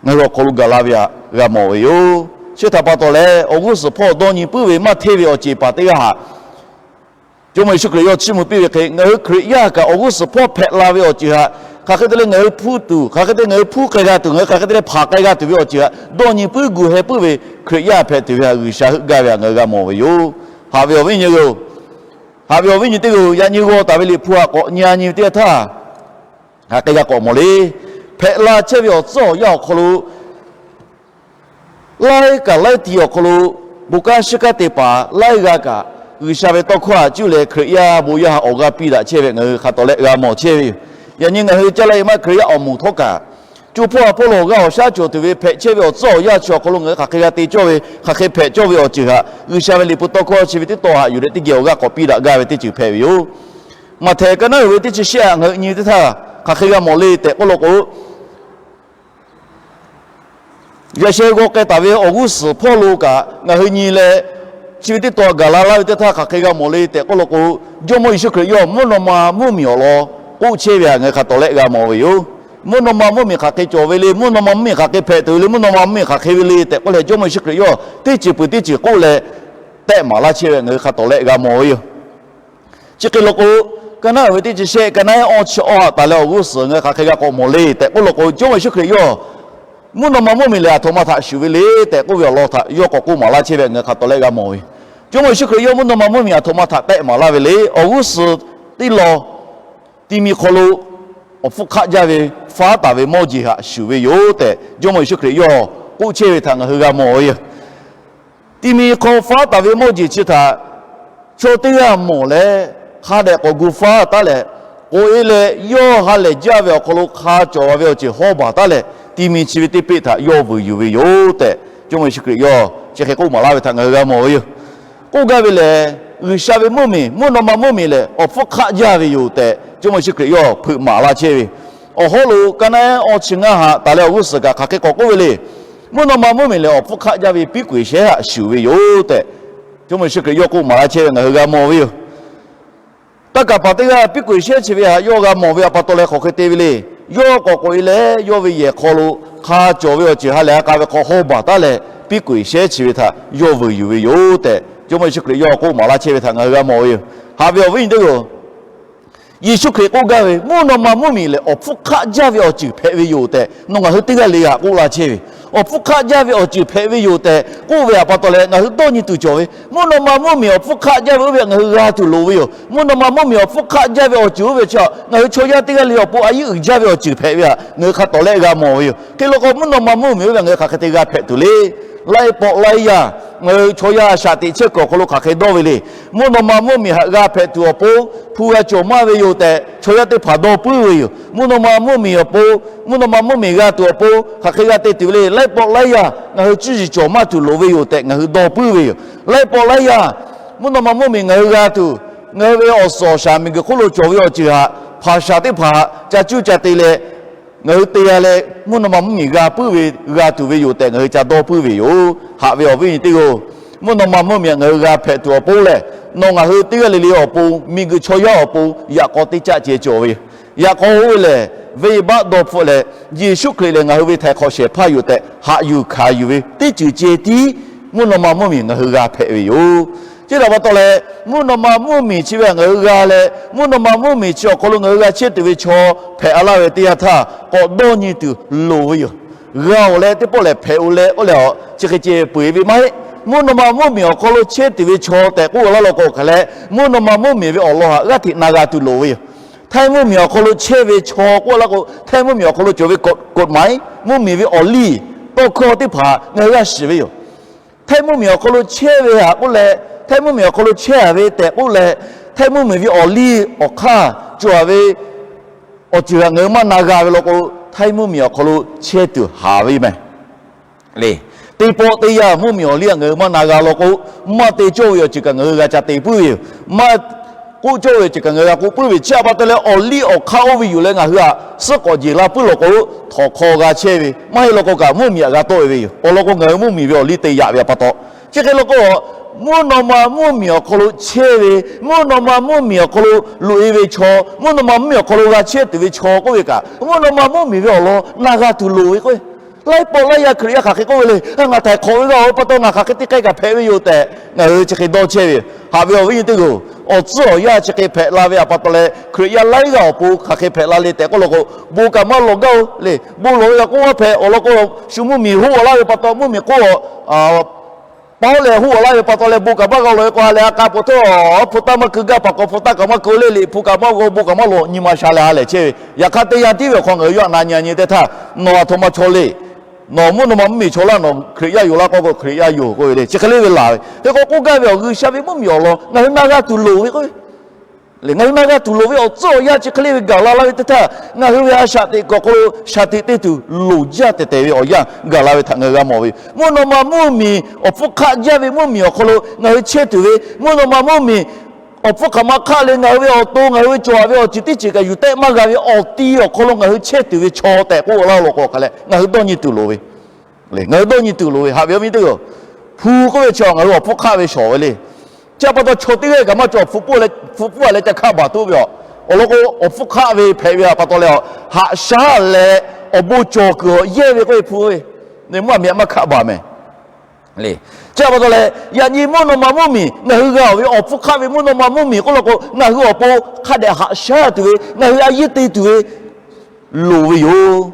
ngaˬ hui awˬ hk'aw lo gaˬ la ve htaꞈ g'a mawˬ ve yoˬ. Chi htaꞈ pa taw leh, awˬ g'uˇ suhˍ hpawˇ dawˇ nyi puiˉ ve maˇ hteˇ ve awˬ ceˬ paˍ teˇ g'aˇ htaꞈ Jawˇmawˇ Yeˍsuˆ Hkriꞈ yawˇ chiˇ mvuh piˇ ve hk'e, ngaˬ hui Hkriꞈ yaˇ kaꞈ awˬ g'uˇ suhˍ hpawˇ hpehꞈ la ve awˬ ceuˬ htaꞈ hk'aˬ hk'e te leh ngaˬ hui hpu tuˬ, hk'aˬ hk'e te ngaˬ hui hpu k'ai g'a tuˬ, ngaˬ hui hk'aˬ hk'e te leh hpanˍ k'ai g'a tuˬ ve awˬ ceuˬ htaꞈ dawˇ nyi puiˉ gu heh puiˉ ve Hkriꞈ yaˇ hpehꞈ tuˬ ve htaꞈ G'uiˬsha heuˆ gaˇ ve htaꞈ ngaˬ hui g'a mawˬ ve yoˬ. Haꞈ ve awˬ viˉ nyi, haꞈ ve awˬ viˉ nyi teˇ g'aˇ, yaꞈ nyi g'aw taˍ ve Liꞈ hpu htaꞈ k'awꞈ nyi nyi ve teˇ g'aˇ htaˇ, hk'aˬ hk'e g'a k'awꞈ mawˬ le. Hpehꞈ la chehˇ ve awˬ tcuhˉ awˬ yanˇ awˬ hk'aw lo, laiˉ kaꞈ laiˉ ti awˬ hk'aw lo bon kanˉ shiˉ kanˉ te paˍ laiˉ g'aˇ kaꞈ, G'uiˬsha ve tawˇ hkawˇ htaꞈ cuˇ leh Hkriꞈ yaˇ bon yaˇ htaꞈ awˬ g'aˇ piˇ daꞈ chehˇ ve ngaˬ hui hk'a tawˍ leh g'a mawˬ chehˇ ve yoˬ. Yaꞈ nyi ngaˬ hui caˇ la e maˇ Hkriꞈ yaˇ awˬ moˍ htawˇ kaꞈ, co hpawˇ ha hpawˇ lo awˬ g'aˇ awˬ shaˉ cawˬ tuˬ ve hpehꞈ chehˇ ve awˬ tcuhˉ awˬ yanˇ chi awˬ hk'aw lo ngaˬ hui hk'aˬ hk'e g'a te cawˇ ve, hk'aˬ hk'e hpehꞈ cawˇ ve awˬ ceuˬ htaꞈ G'uiˬsha ve Liꞈ hpu tawˇ hkawˇ chi ve teˇ taw htaꞈ yuˬ leh teˇ geh awˬ g'aˇ k'awꞈ piˇ daꞈ gaˇ ve teˇ ceuˬ hpehꞈ ve yoˬ. Maꞈhtehˍ ka naˉ uiˍ ve teˇ chi shehˆ htaꞈ ngaˬ hui nyi teˇ htaˇ hk'aˬ hk'e g'a mawˬ le tehꞈ k'oˆ law k'o, yaꞈ sheh g'aw k'ai taˍ ve awˬ g'uˇ suhˍ hpawˇ lo kaꞈ ngaˬ hui nyi leh, chi ve teˇ taw gaˬ la laˇ ve teˇ htaˇ hk'aˬ hk'e g'a mawˬ le tehꞈ k'oˆ law k'o, Jawˇmawˇ Yeˍsuˆ Hkriꞈ yawˇ mvuhˇ naw ma mvuhˇmiˬ awˬ lawn k'oˆ chehˇ ve htaꞈ ngaˬ hui hk'a tawˍ leh g'a m'awˬ ve yoˬ. Mvuhˇ naw ma mvuhˇmiˬ hk'aˬ hk'e cawˬ ve le, mvuhˇ naw ma mvuhˇmiˬ hk'aˬ hk'e hpehꞈ tuˬ ve le, mvuhˇ naw ma mvuhˇmiˬ hk'aˬ hk'e ve le tehꞈ k'oˆ leh, Jawˇmawˇ Yeˍsuˆ Hkriꞈ yawˇ teˇ ceuˬ peuˬ teˇ ceuˬ k'oˆ leh tehꞈ maˍ laˇ chehˇ ve ngaˬ hui hk'a tawˍ leh g'a mawˬ ve yoˬ. Chi hk'e law k'o, ka naˉ uiˍ ve teˇ chi shehˆ, ka naˉ ehˉ awˇ chi awˇ htaꞈ taˍ leh awˬ g'uˇ suhˍ ngaˬ hui hk'aˬ hk'e g'a k'awꞈ mawˬ le tehꞈ k'oˆ law k'o, Jawˇmawˇ Yeˍsuˆ Hkriꞈ yawˇ mvuhˇ naw ma mvuhˇmiˬ lehˬ aˬ htoꞈ ma htaꞈ shuˍ ve le tehꞈ k'oˆ ve awˬ lawn htaꞈ yawˇ k'awꞈ k'oˆ maˍ laˇ chehˇ ve ngaˬ hui hk'a tawˍ leh g'a mawˬ ve yoˬ. Jawˇmawˇ Yeˍsuˆ Hkriꞈ yawˇ mvuhˇ naw ma mvuhˇmiˬ aˬ htoꞈ ma htaꞈ tehꞈ maˍ laˇ ve le, awˬ g'uˇ suhˍ teˇ lawn ti mi hk'aw lo awˬ hpfuhˇ hk'aˆ jaˇ ve faˉ taˍ ve mawˇ jeˬ htaꞈ shuˍ ve yoˬ tehꞈ, Jawˇmawˇ Yeˍsuˆ Hkriꞈ yawˇ k'oˆ chehˇ ve htaꞈ ngaˬ hui g'a mawˬ ve yoˬ. Ti mi hk'aw faˉ taˍ ve mawˇ jeˬ chi htaꞈ chaw teˇ g'aˇ mawˬ leh, hk'a dehꞈ k'awꞈ gu faˉ taˉ leh, k'oꞈ e leh yawˇ ha lehˬ jaˇ ve awˬ hk'aw lo hk'a cawˬ ve awˬ ceuˬ hawˉ baˬ taˉ leh, ti mi chi ve teˇ peˆ htaꞈ yawˇ vuiˬ yuˬ ve yoˬ tehꞈ, Jawˇmawˇ Yeˍsuˆ Hkriꞈ yawˇ chi hk'e k'oˆ maˍ laˇ ve htaꞈ ngaˬ hui g'a mawˬ ve yoˬ. K'oˆ gaˇ ve lehˬ, G'uiˬsha ve mvuhˇmiˬ, mvuhˇ naw ma mvuhˇmiˬ lehˬ awˬ hpfuhˇ hk'aˆ jaˇ ve yoˬ tehꞈ, Jawˇmawˇ Yeˍsuˆ Hkriꞈ yawˇ hpeuꞈ maˍ laˇ chehˇ ve. Awˬ hawˉ lo ka naˉ ehˉ awˇ chi ngaˇ htaꞈ taˍ leh awˬ g'uˇ suhˍ kaꞈ hk'aˬ hk'e k'awꞈ k'oˆ ve le. Mvuhˇ naw ma mvuhˇmiˬ lehˬ awˬ hpfuhˇ hk'aˆ jaˇ ve piˉ k'oꞈ-e shehˉ htaꞈ shuˍ ve yoˬ tehꞈ, Jawˇmawˇ Yeˍsuˆ Hkriꞈ yawˇ k'oˆ maˍ laˇ chehˇ ve ngaˬ hui g'a mawˬ ve yoˬ. Taˇ kaˍ paˍ teˇ g'aˇ piˉ k'oꞈ-e shehˉ chi ve htaꞈ yawˇ g'a mawˬ ve awˬ pa taw leh hk'aˬ hk'e te ve le. Yawˇ k'awꞈ k'oꞈ e leh, yawˇ ve yehˬ hk'aw lo hk'a cawˬ ve awˬ ceuˬ ha lehˬ ha k'a ve hk'aw hawˉ baˬ taˉ leh, piˉ k'oꞈ-e shehˉ chi ve htaꞈ yawˇ vuiˬ yuˬ ve yoˬ tehꞈ, Jawˇmawˇ Yeˍsuˆ Hkriꞈ yawˇ k'oˆ maˍ laˇ chehˇ ve htaꞈ ngaˬ hui g'a mawˬ ve yoˬ. Haꞈ ve awˬ viˉ nyi teˇ g'aˇ-oˬ, Yeˍsuˆ Hkriꞈ k'oˆ gaˇ ve, mvuhˇ naw ma mvuhˇmiˬ lehˬ awˬ hpfuhˇ hk'aˆ jaˇ ve awˬ ceuˬ hpehꞈ ve yoˬ tehꞈ nawˬ ngaˬ hui teˇ g'aˇ le g'a k'oˆ laˇ chehˇ ve. Awˬ hpfuhˇ hk'aˆ jaˇ ve awˬ ceuˬ hpehꞈ ve yoˬ tehꞈ k'oˆ ve awˬ pa taw leh, ngaˬ hui dawˇ nyi tuˬ cawˬ ve, mvuhˇ naw ma mvuhˇmiˬ awˬ hpfuhˇ hk'aˆ jaˇ ve oˇ ve htaꞈ ngaˬ hui g'a tuˬ loˍ ve yoˬ. Mvuhˇ naw ma mvuhˇmiˬ awˬ hpfuhˇ hk'aˆ jaˇ ve awˬ ceuˬ oˇ ve chi htaꞈ ngaˬ hui chaw yaˇ teˇ g'aˇ le awˬ pon a yiˉ uiˍ jaˇ ve awˬ ceuˬ hpehꞈ ve htaꞈ ngaˬ hui hk'a tawˍ leh g'a mawˬ ve yoˬ. Hk'e law k'o, mvuhˇ naw ma mvuhˇmiˬ oˇ ve htaꞈ ngaˬ hui hk'aˬ hk'e te g'a hpehꞈ tuˬ le. Laiˉ pawˆ laiˉ yaˇ ngaˬ hui chaw yaˇ shaꞈ teꞈ chehˇ kuiˬ awˬ hk'aw lo hk'aˬ hk'e dawˇ ve le. Mvuhˇ naw ma mvuhˇmiˬ htaꞈ g'a hpehꞈ tuˬ awˬ pon hpu g'a cawˬ maˇ ve yoˬ tehꞈ, chaw yaˇ teˇ hpaˍ dawˇ puiˉ ve yoˬ. Mvuhˇ naw ma mvuhˇmiˬ awˬ pon, mvuhˇ naw ma mvuhˇmiˬ g'a tuˬ awˬ pon hk'aˬ hk'e g'a te tuˬ ve le. Laiˉ pawˆ laiˉ yaˇ ngaˬ hui cuˇ yiˍ cawˬ maˇ tuˬ loˍ ve yoˬ tehꞈ ngaˬ hui dawˇ puiˉ ve yoˬ. Laiˉ pawˆ laiˉ yaˇ mvuhˇ naw ma mvuhˇmiˬ ngaˬ hui g'a tuˬ, ngaˬ hui ve awˬ suhˍ awˬ shaˍ miˬguiˬ hk'oˆ lo cawˬ ve awˬ ceuˬ htaꞈ hpaˍ shaˍ teˇ hpaˍ htaꞈ ca cuˇ ca te leh, ngaˬ hui te g'a leh mvuhˇ naw ma mvuhˇmiˬ g'a puiˉ ve, g'a tuˬ ve yoˬ tehꞈ ngaˬ hui ca dawˇ puiˉ ve yoˬ. Haꞈ ve awˬ viˉ nyi teˇ g'aˇ-oˬ, mvuhˇ naw ma mvuhˇmiˬ htaꞈ ngaˬ hui g'a hpehꞈ tuˬ awˬ pon lehˬ, nawˬ ngaˬ hui teˇ g'aˇ le le awˬ pon, miˬguiˬ chaw yaˇ awˬ pon yaꞈ k'aw teˇ caˆ ceh cawˬ ve yoˬ. Yaꞈ k'aw oˇ ve lehˬ, venˇbaˆ dawˇ hpfuhˆ leh, Yeˍsuˆ Hkriꞈ lehˬ ngaˬ hui ve htaiˍ hk'awꞈ shehˍ hpaˇ yoˬ tehꞈ haꞈ yuˬ hkanˍ yuˬ ve teˇ ceuˬ ceh tiˉ mvuhˇ naw ma mvuhˇmiˬ ngaˬ hui g'a hpehꞈ ve yoˬ. Chi htaꞈ pa taw leh, mvuhˇ naw ma mvuhˇmiˬ chi ve htaꞈ ngaˬ hui g'a leh, mvuhˇ naw ma mvuhˇmiˬ chi awˬ hk'aw lo ngaˬ hui g'a chehˇ tuˬ ve chaw hpehꞈ a laˇ ve teˇ yanˇ htaˇ, k'awꞈ dawˇ nyi tuˬ loˍ ve yoˬ. G'a-oˬ leh teˇ pawˆ lehˬ hpehꞈ-oˬ leh k'oˆ leh a, chi hk'e ceh peu-eˬ ve maˇ heˆ. Mvuhˇ naw ma mvuhˇmiˬ awˬ hk'aw lo chehˇ tuˬ ve chaw tehꞈ k'oˆ laˇ law k'o hk'aˬ leh, mvuhˇ naw ma mvuhˇmiˬ ve awˬ lawn htaꞈ g'aˇ hteꞈ na g'a tuˬ loˍ ve yoˬ. Htaiˇ mvuhˇmiˬ awˬ hk'aw lo chehˇ ve chaw k'oˆ laˇ k'o, htaiˇ mvuhˇmiˬ awˬ hk'aw lo cawˬ ve กฎหมาย, mvuhˇmiˬ ve awˬ liˇ tawˇ hkawˇ teˇ hpaˍ ngaˬ hui g'a shiˍ ve yoˬ. Htaiˇ mvuhˇmiˬ awˬ hk'aw lo chehˇ ve htaꞈ k'oˆ leh, htaiˇ mvuhˇmiˬ awˬ hk'aw lo chehˇ-a ve tehꞈ k'oˆ leh, htaiˇ mvuhˇmiˬ ve awˬ liˇ awˬ hk'aˇ cawˬ-a ve awˬ ceuˬ htaꞈ ngaˬ hui maˇ na g'a ve law k'o, htaiˇ mvuhˇmiˬ awˬ hk'aw lo chehˇ tuˬ haˍ ve yoˬ meh. Le, teˇ pawˆ teˇ yanˇ mvuhˇmiˬ awˬ liˇ htaꞈ ngaˬ hui maˇ na g'a law k'o, maˇ te cawˇ ve awˬ ceuˬ kaꞈ ngaˬ hui g'a ca te puiˉ ve yoˬ. Maˇ k'oˆ cawˇ ve ceuˬ kaꞈ ngaˬ hui g'a k'oˆ puiˉ ve, chi htaꞈ pa taw leh awˬ liˇ awˬ hk'aˇ oˇ ve yoˬ leh ngaˬ hui htaꞈ suhˉ k'awꞈ jeˬ la puiˉ lawˬ k'o, htawnˍ hk'aw g'a chehˇ ve maˇ heˆ law k'o kaꞈ mvuhˇmiˬ htaꞈ g'a tawˆ e ve yoˬ. Awˬ lawn k'o ngaˬ hui mvuhˇmiˬ ve awˬ liˇ te yaꞈ ve htaꞈ pa taw, chi hk'e law k'o, mvuhˇ naw ma mvuhˇmiˬ awˬ hk'aw lo chehˇ ve, mvuhˇ naw ma mvuhˇmiˬ awˬ hk'aw lo loꞈ e ve chaw, mvuhˇ naw ma mvuhˇmiˬ awˬ hk'aw lo g'a chehˇ tuˬ ve chaw k'oˆ ve kaꞈ, mvuhˇ naw ma mvuhˇmiˬ ve awˬ lawn na g'a tuˬ loˍ ve k'o, laiˉ pawˆ laiˉ yaˇ Hkriꞈ yaˇ hk'aˬ hk'e k'oˆ ve le, ngaˬ htaiˍ hk'awꞈ ve g'a-oˬ ve pa taw ngaˬ hk'aˬ hk'e te k'ai kaꞈ hpehꞈ ve yoˬ tehꞈ ngaˬ hui chi hk'e dawˇ chehˇ ve yoˬ. Haꞈ ve awˬ viˉ nyi teˇ g'aˇ-oˬ, awˬ tcuhˉ awˬ yanˇ chi hk'e hpehꞈ la ve htaꞈ pa taw leh Hkriꞈ yaˇ laiˉ g'aˇ awˬ pon hk'aˬ hk'e hpehꞈ la le tehꞈ k'oˆ law k'o, bon kaꞈ maˇ lawˬ gaˇ-oˬ le. Bon lawˬ ve kaꞈ k'oˆ maˇ hpehꞈ. Awˬ lawn k'o, shu mvuhˇmiˬ hoˆ a laˇ ve pa taw mvuhˇmiˬ k'oˆ, paˇ leh hoˆ a laˇ ve pa taw leh bon kaꞈ maˇ g'a lawˬ ve k'o, ha lehˬ a k'a pawꞈ htawˇ hpu taˇ maˇ keu gaˇ, paˍ k'awꞈ hpu taˇ kaꞈ maˇ keu le le, hpu kaꞈ maˇ g'aw, bon kaꞈ maˇ lawˬ, nyi ma sha leh ha lehˬ chehˇ ve. Yaꞈ hk'aˇ teˇ yanˇ tiˉ ve awˬ hk'aw ngaˬ hui yawˇ htaꞈ na nyi nyi teˇ htaˇ, nawˬ aˬ htoꞈ ma chaw le. Nawˬ mvuhˇ naw ma mvuhˇmiˬ chaw laˇ, nawˬ Hkriꞈ yaˇ yoˬ laˇ k'oˆ k'o, Hkriꞈ yaˇ yoˬ k'oˆ ve le. Chi hk'e le ve laˬ ve hk'e k'o, k'oˆ gaˇ ve awˬ G'uiˬsha ve mvuhˇmiˬ awˬ lawn ngaˬ hui na g'a tuˬ loˍ ve k'o, ngaˬ hui na g'a tuˬ loˍ ve awˬ tcuhˉ awˬ yanˇ chi hk'e le ve gaˬ la laˇ ve teˇ htaˇ, ngaˬ hui ve a shaꞈ teꞈ kuiˬ awˬ hk'aw lo shaˍ tiꞈ te tuˬ loˍ jaˇ tehˬ tehˬ ve awˬ yanˇ gaˬ la ve htaꞈ ngaˬ hui g'a mawˬ ve yoˬ. Mvuhˇ naw ma mvuhˇmiˬ awˬ hpfuhˇ hk'aˆ jaˇ ve mvuhˇmiˬ awˬ hk'aw lo ngaˬ hui chehˇ tuˬ ve, mvuhˇ naw ma mvuhˇmiˬ awˬ hpfuhˇ hk'aˬ ma hk'aˆ leh ngaˬ hui ve awˬ to ngaˬ hui ve cawˬ ve awˬ ceuˬ teˇ ceuˬ kaꞈ yuˬ tehˆ maˇ g'a ve awˬ ti awˬ hk'aw lo ngaˬ hui chehˇ tuˬ ve chaw tehꞈ k'oˆ laˇ law k'o hk'a leh ngaˬ hui dawˇ nyi tuˬ loˍ ve. Ngaˬ hui dawˇ nyi tuˬ loˍ ve. Haꞈ ve awˬ viˉ teˇ g'aˇ-oˬ, hpu k'oˆ ve chi ngaˬ hui awˬ hpfuhˇ hk'aˆ ve shawˍ ve le. Chi htaꞈ pa taw chaw teˇ g'aˇ kaꞈ maˇ cawˬ, hpu pfuhˇ a leh ca hk'aˆ baˬ toˆ ve a. Awˬ lawn k'o, awˬ hpfuhˇ hk'aˆ ve hpehꞈ ve htaꞈ pa taw leh, haꞈ shaˉ leh awˬ bon cawˬ kuiˬ awˬ yehˇ ve k'oˆ ve hpu ve, mvuhˇ miˬ maˇ hk'aˆ baˬ mehˍ. Chi htaꞈ pa taw leh, yaꞈ nyi mvuhˇ naw ma mvuhˇmiˬ ngaˬ hui g'a-oˬ ve awˬ hpfuhˇ hk'aˆ ve mvuhˇ naw ma mvuhˇmiˬ k'oˆ law k'o, ngaˬ hui awˬ pon hk'a dehꞈ haꞈ shaˉ tuˬ ve, ngaˬ hui a yehˇ te tuˬ ve loˍ ve yoˬ.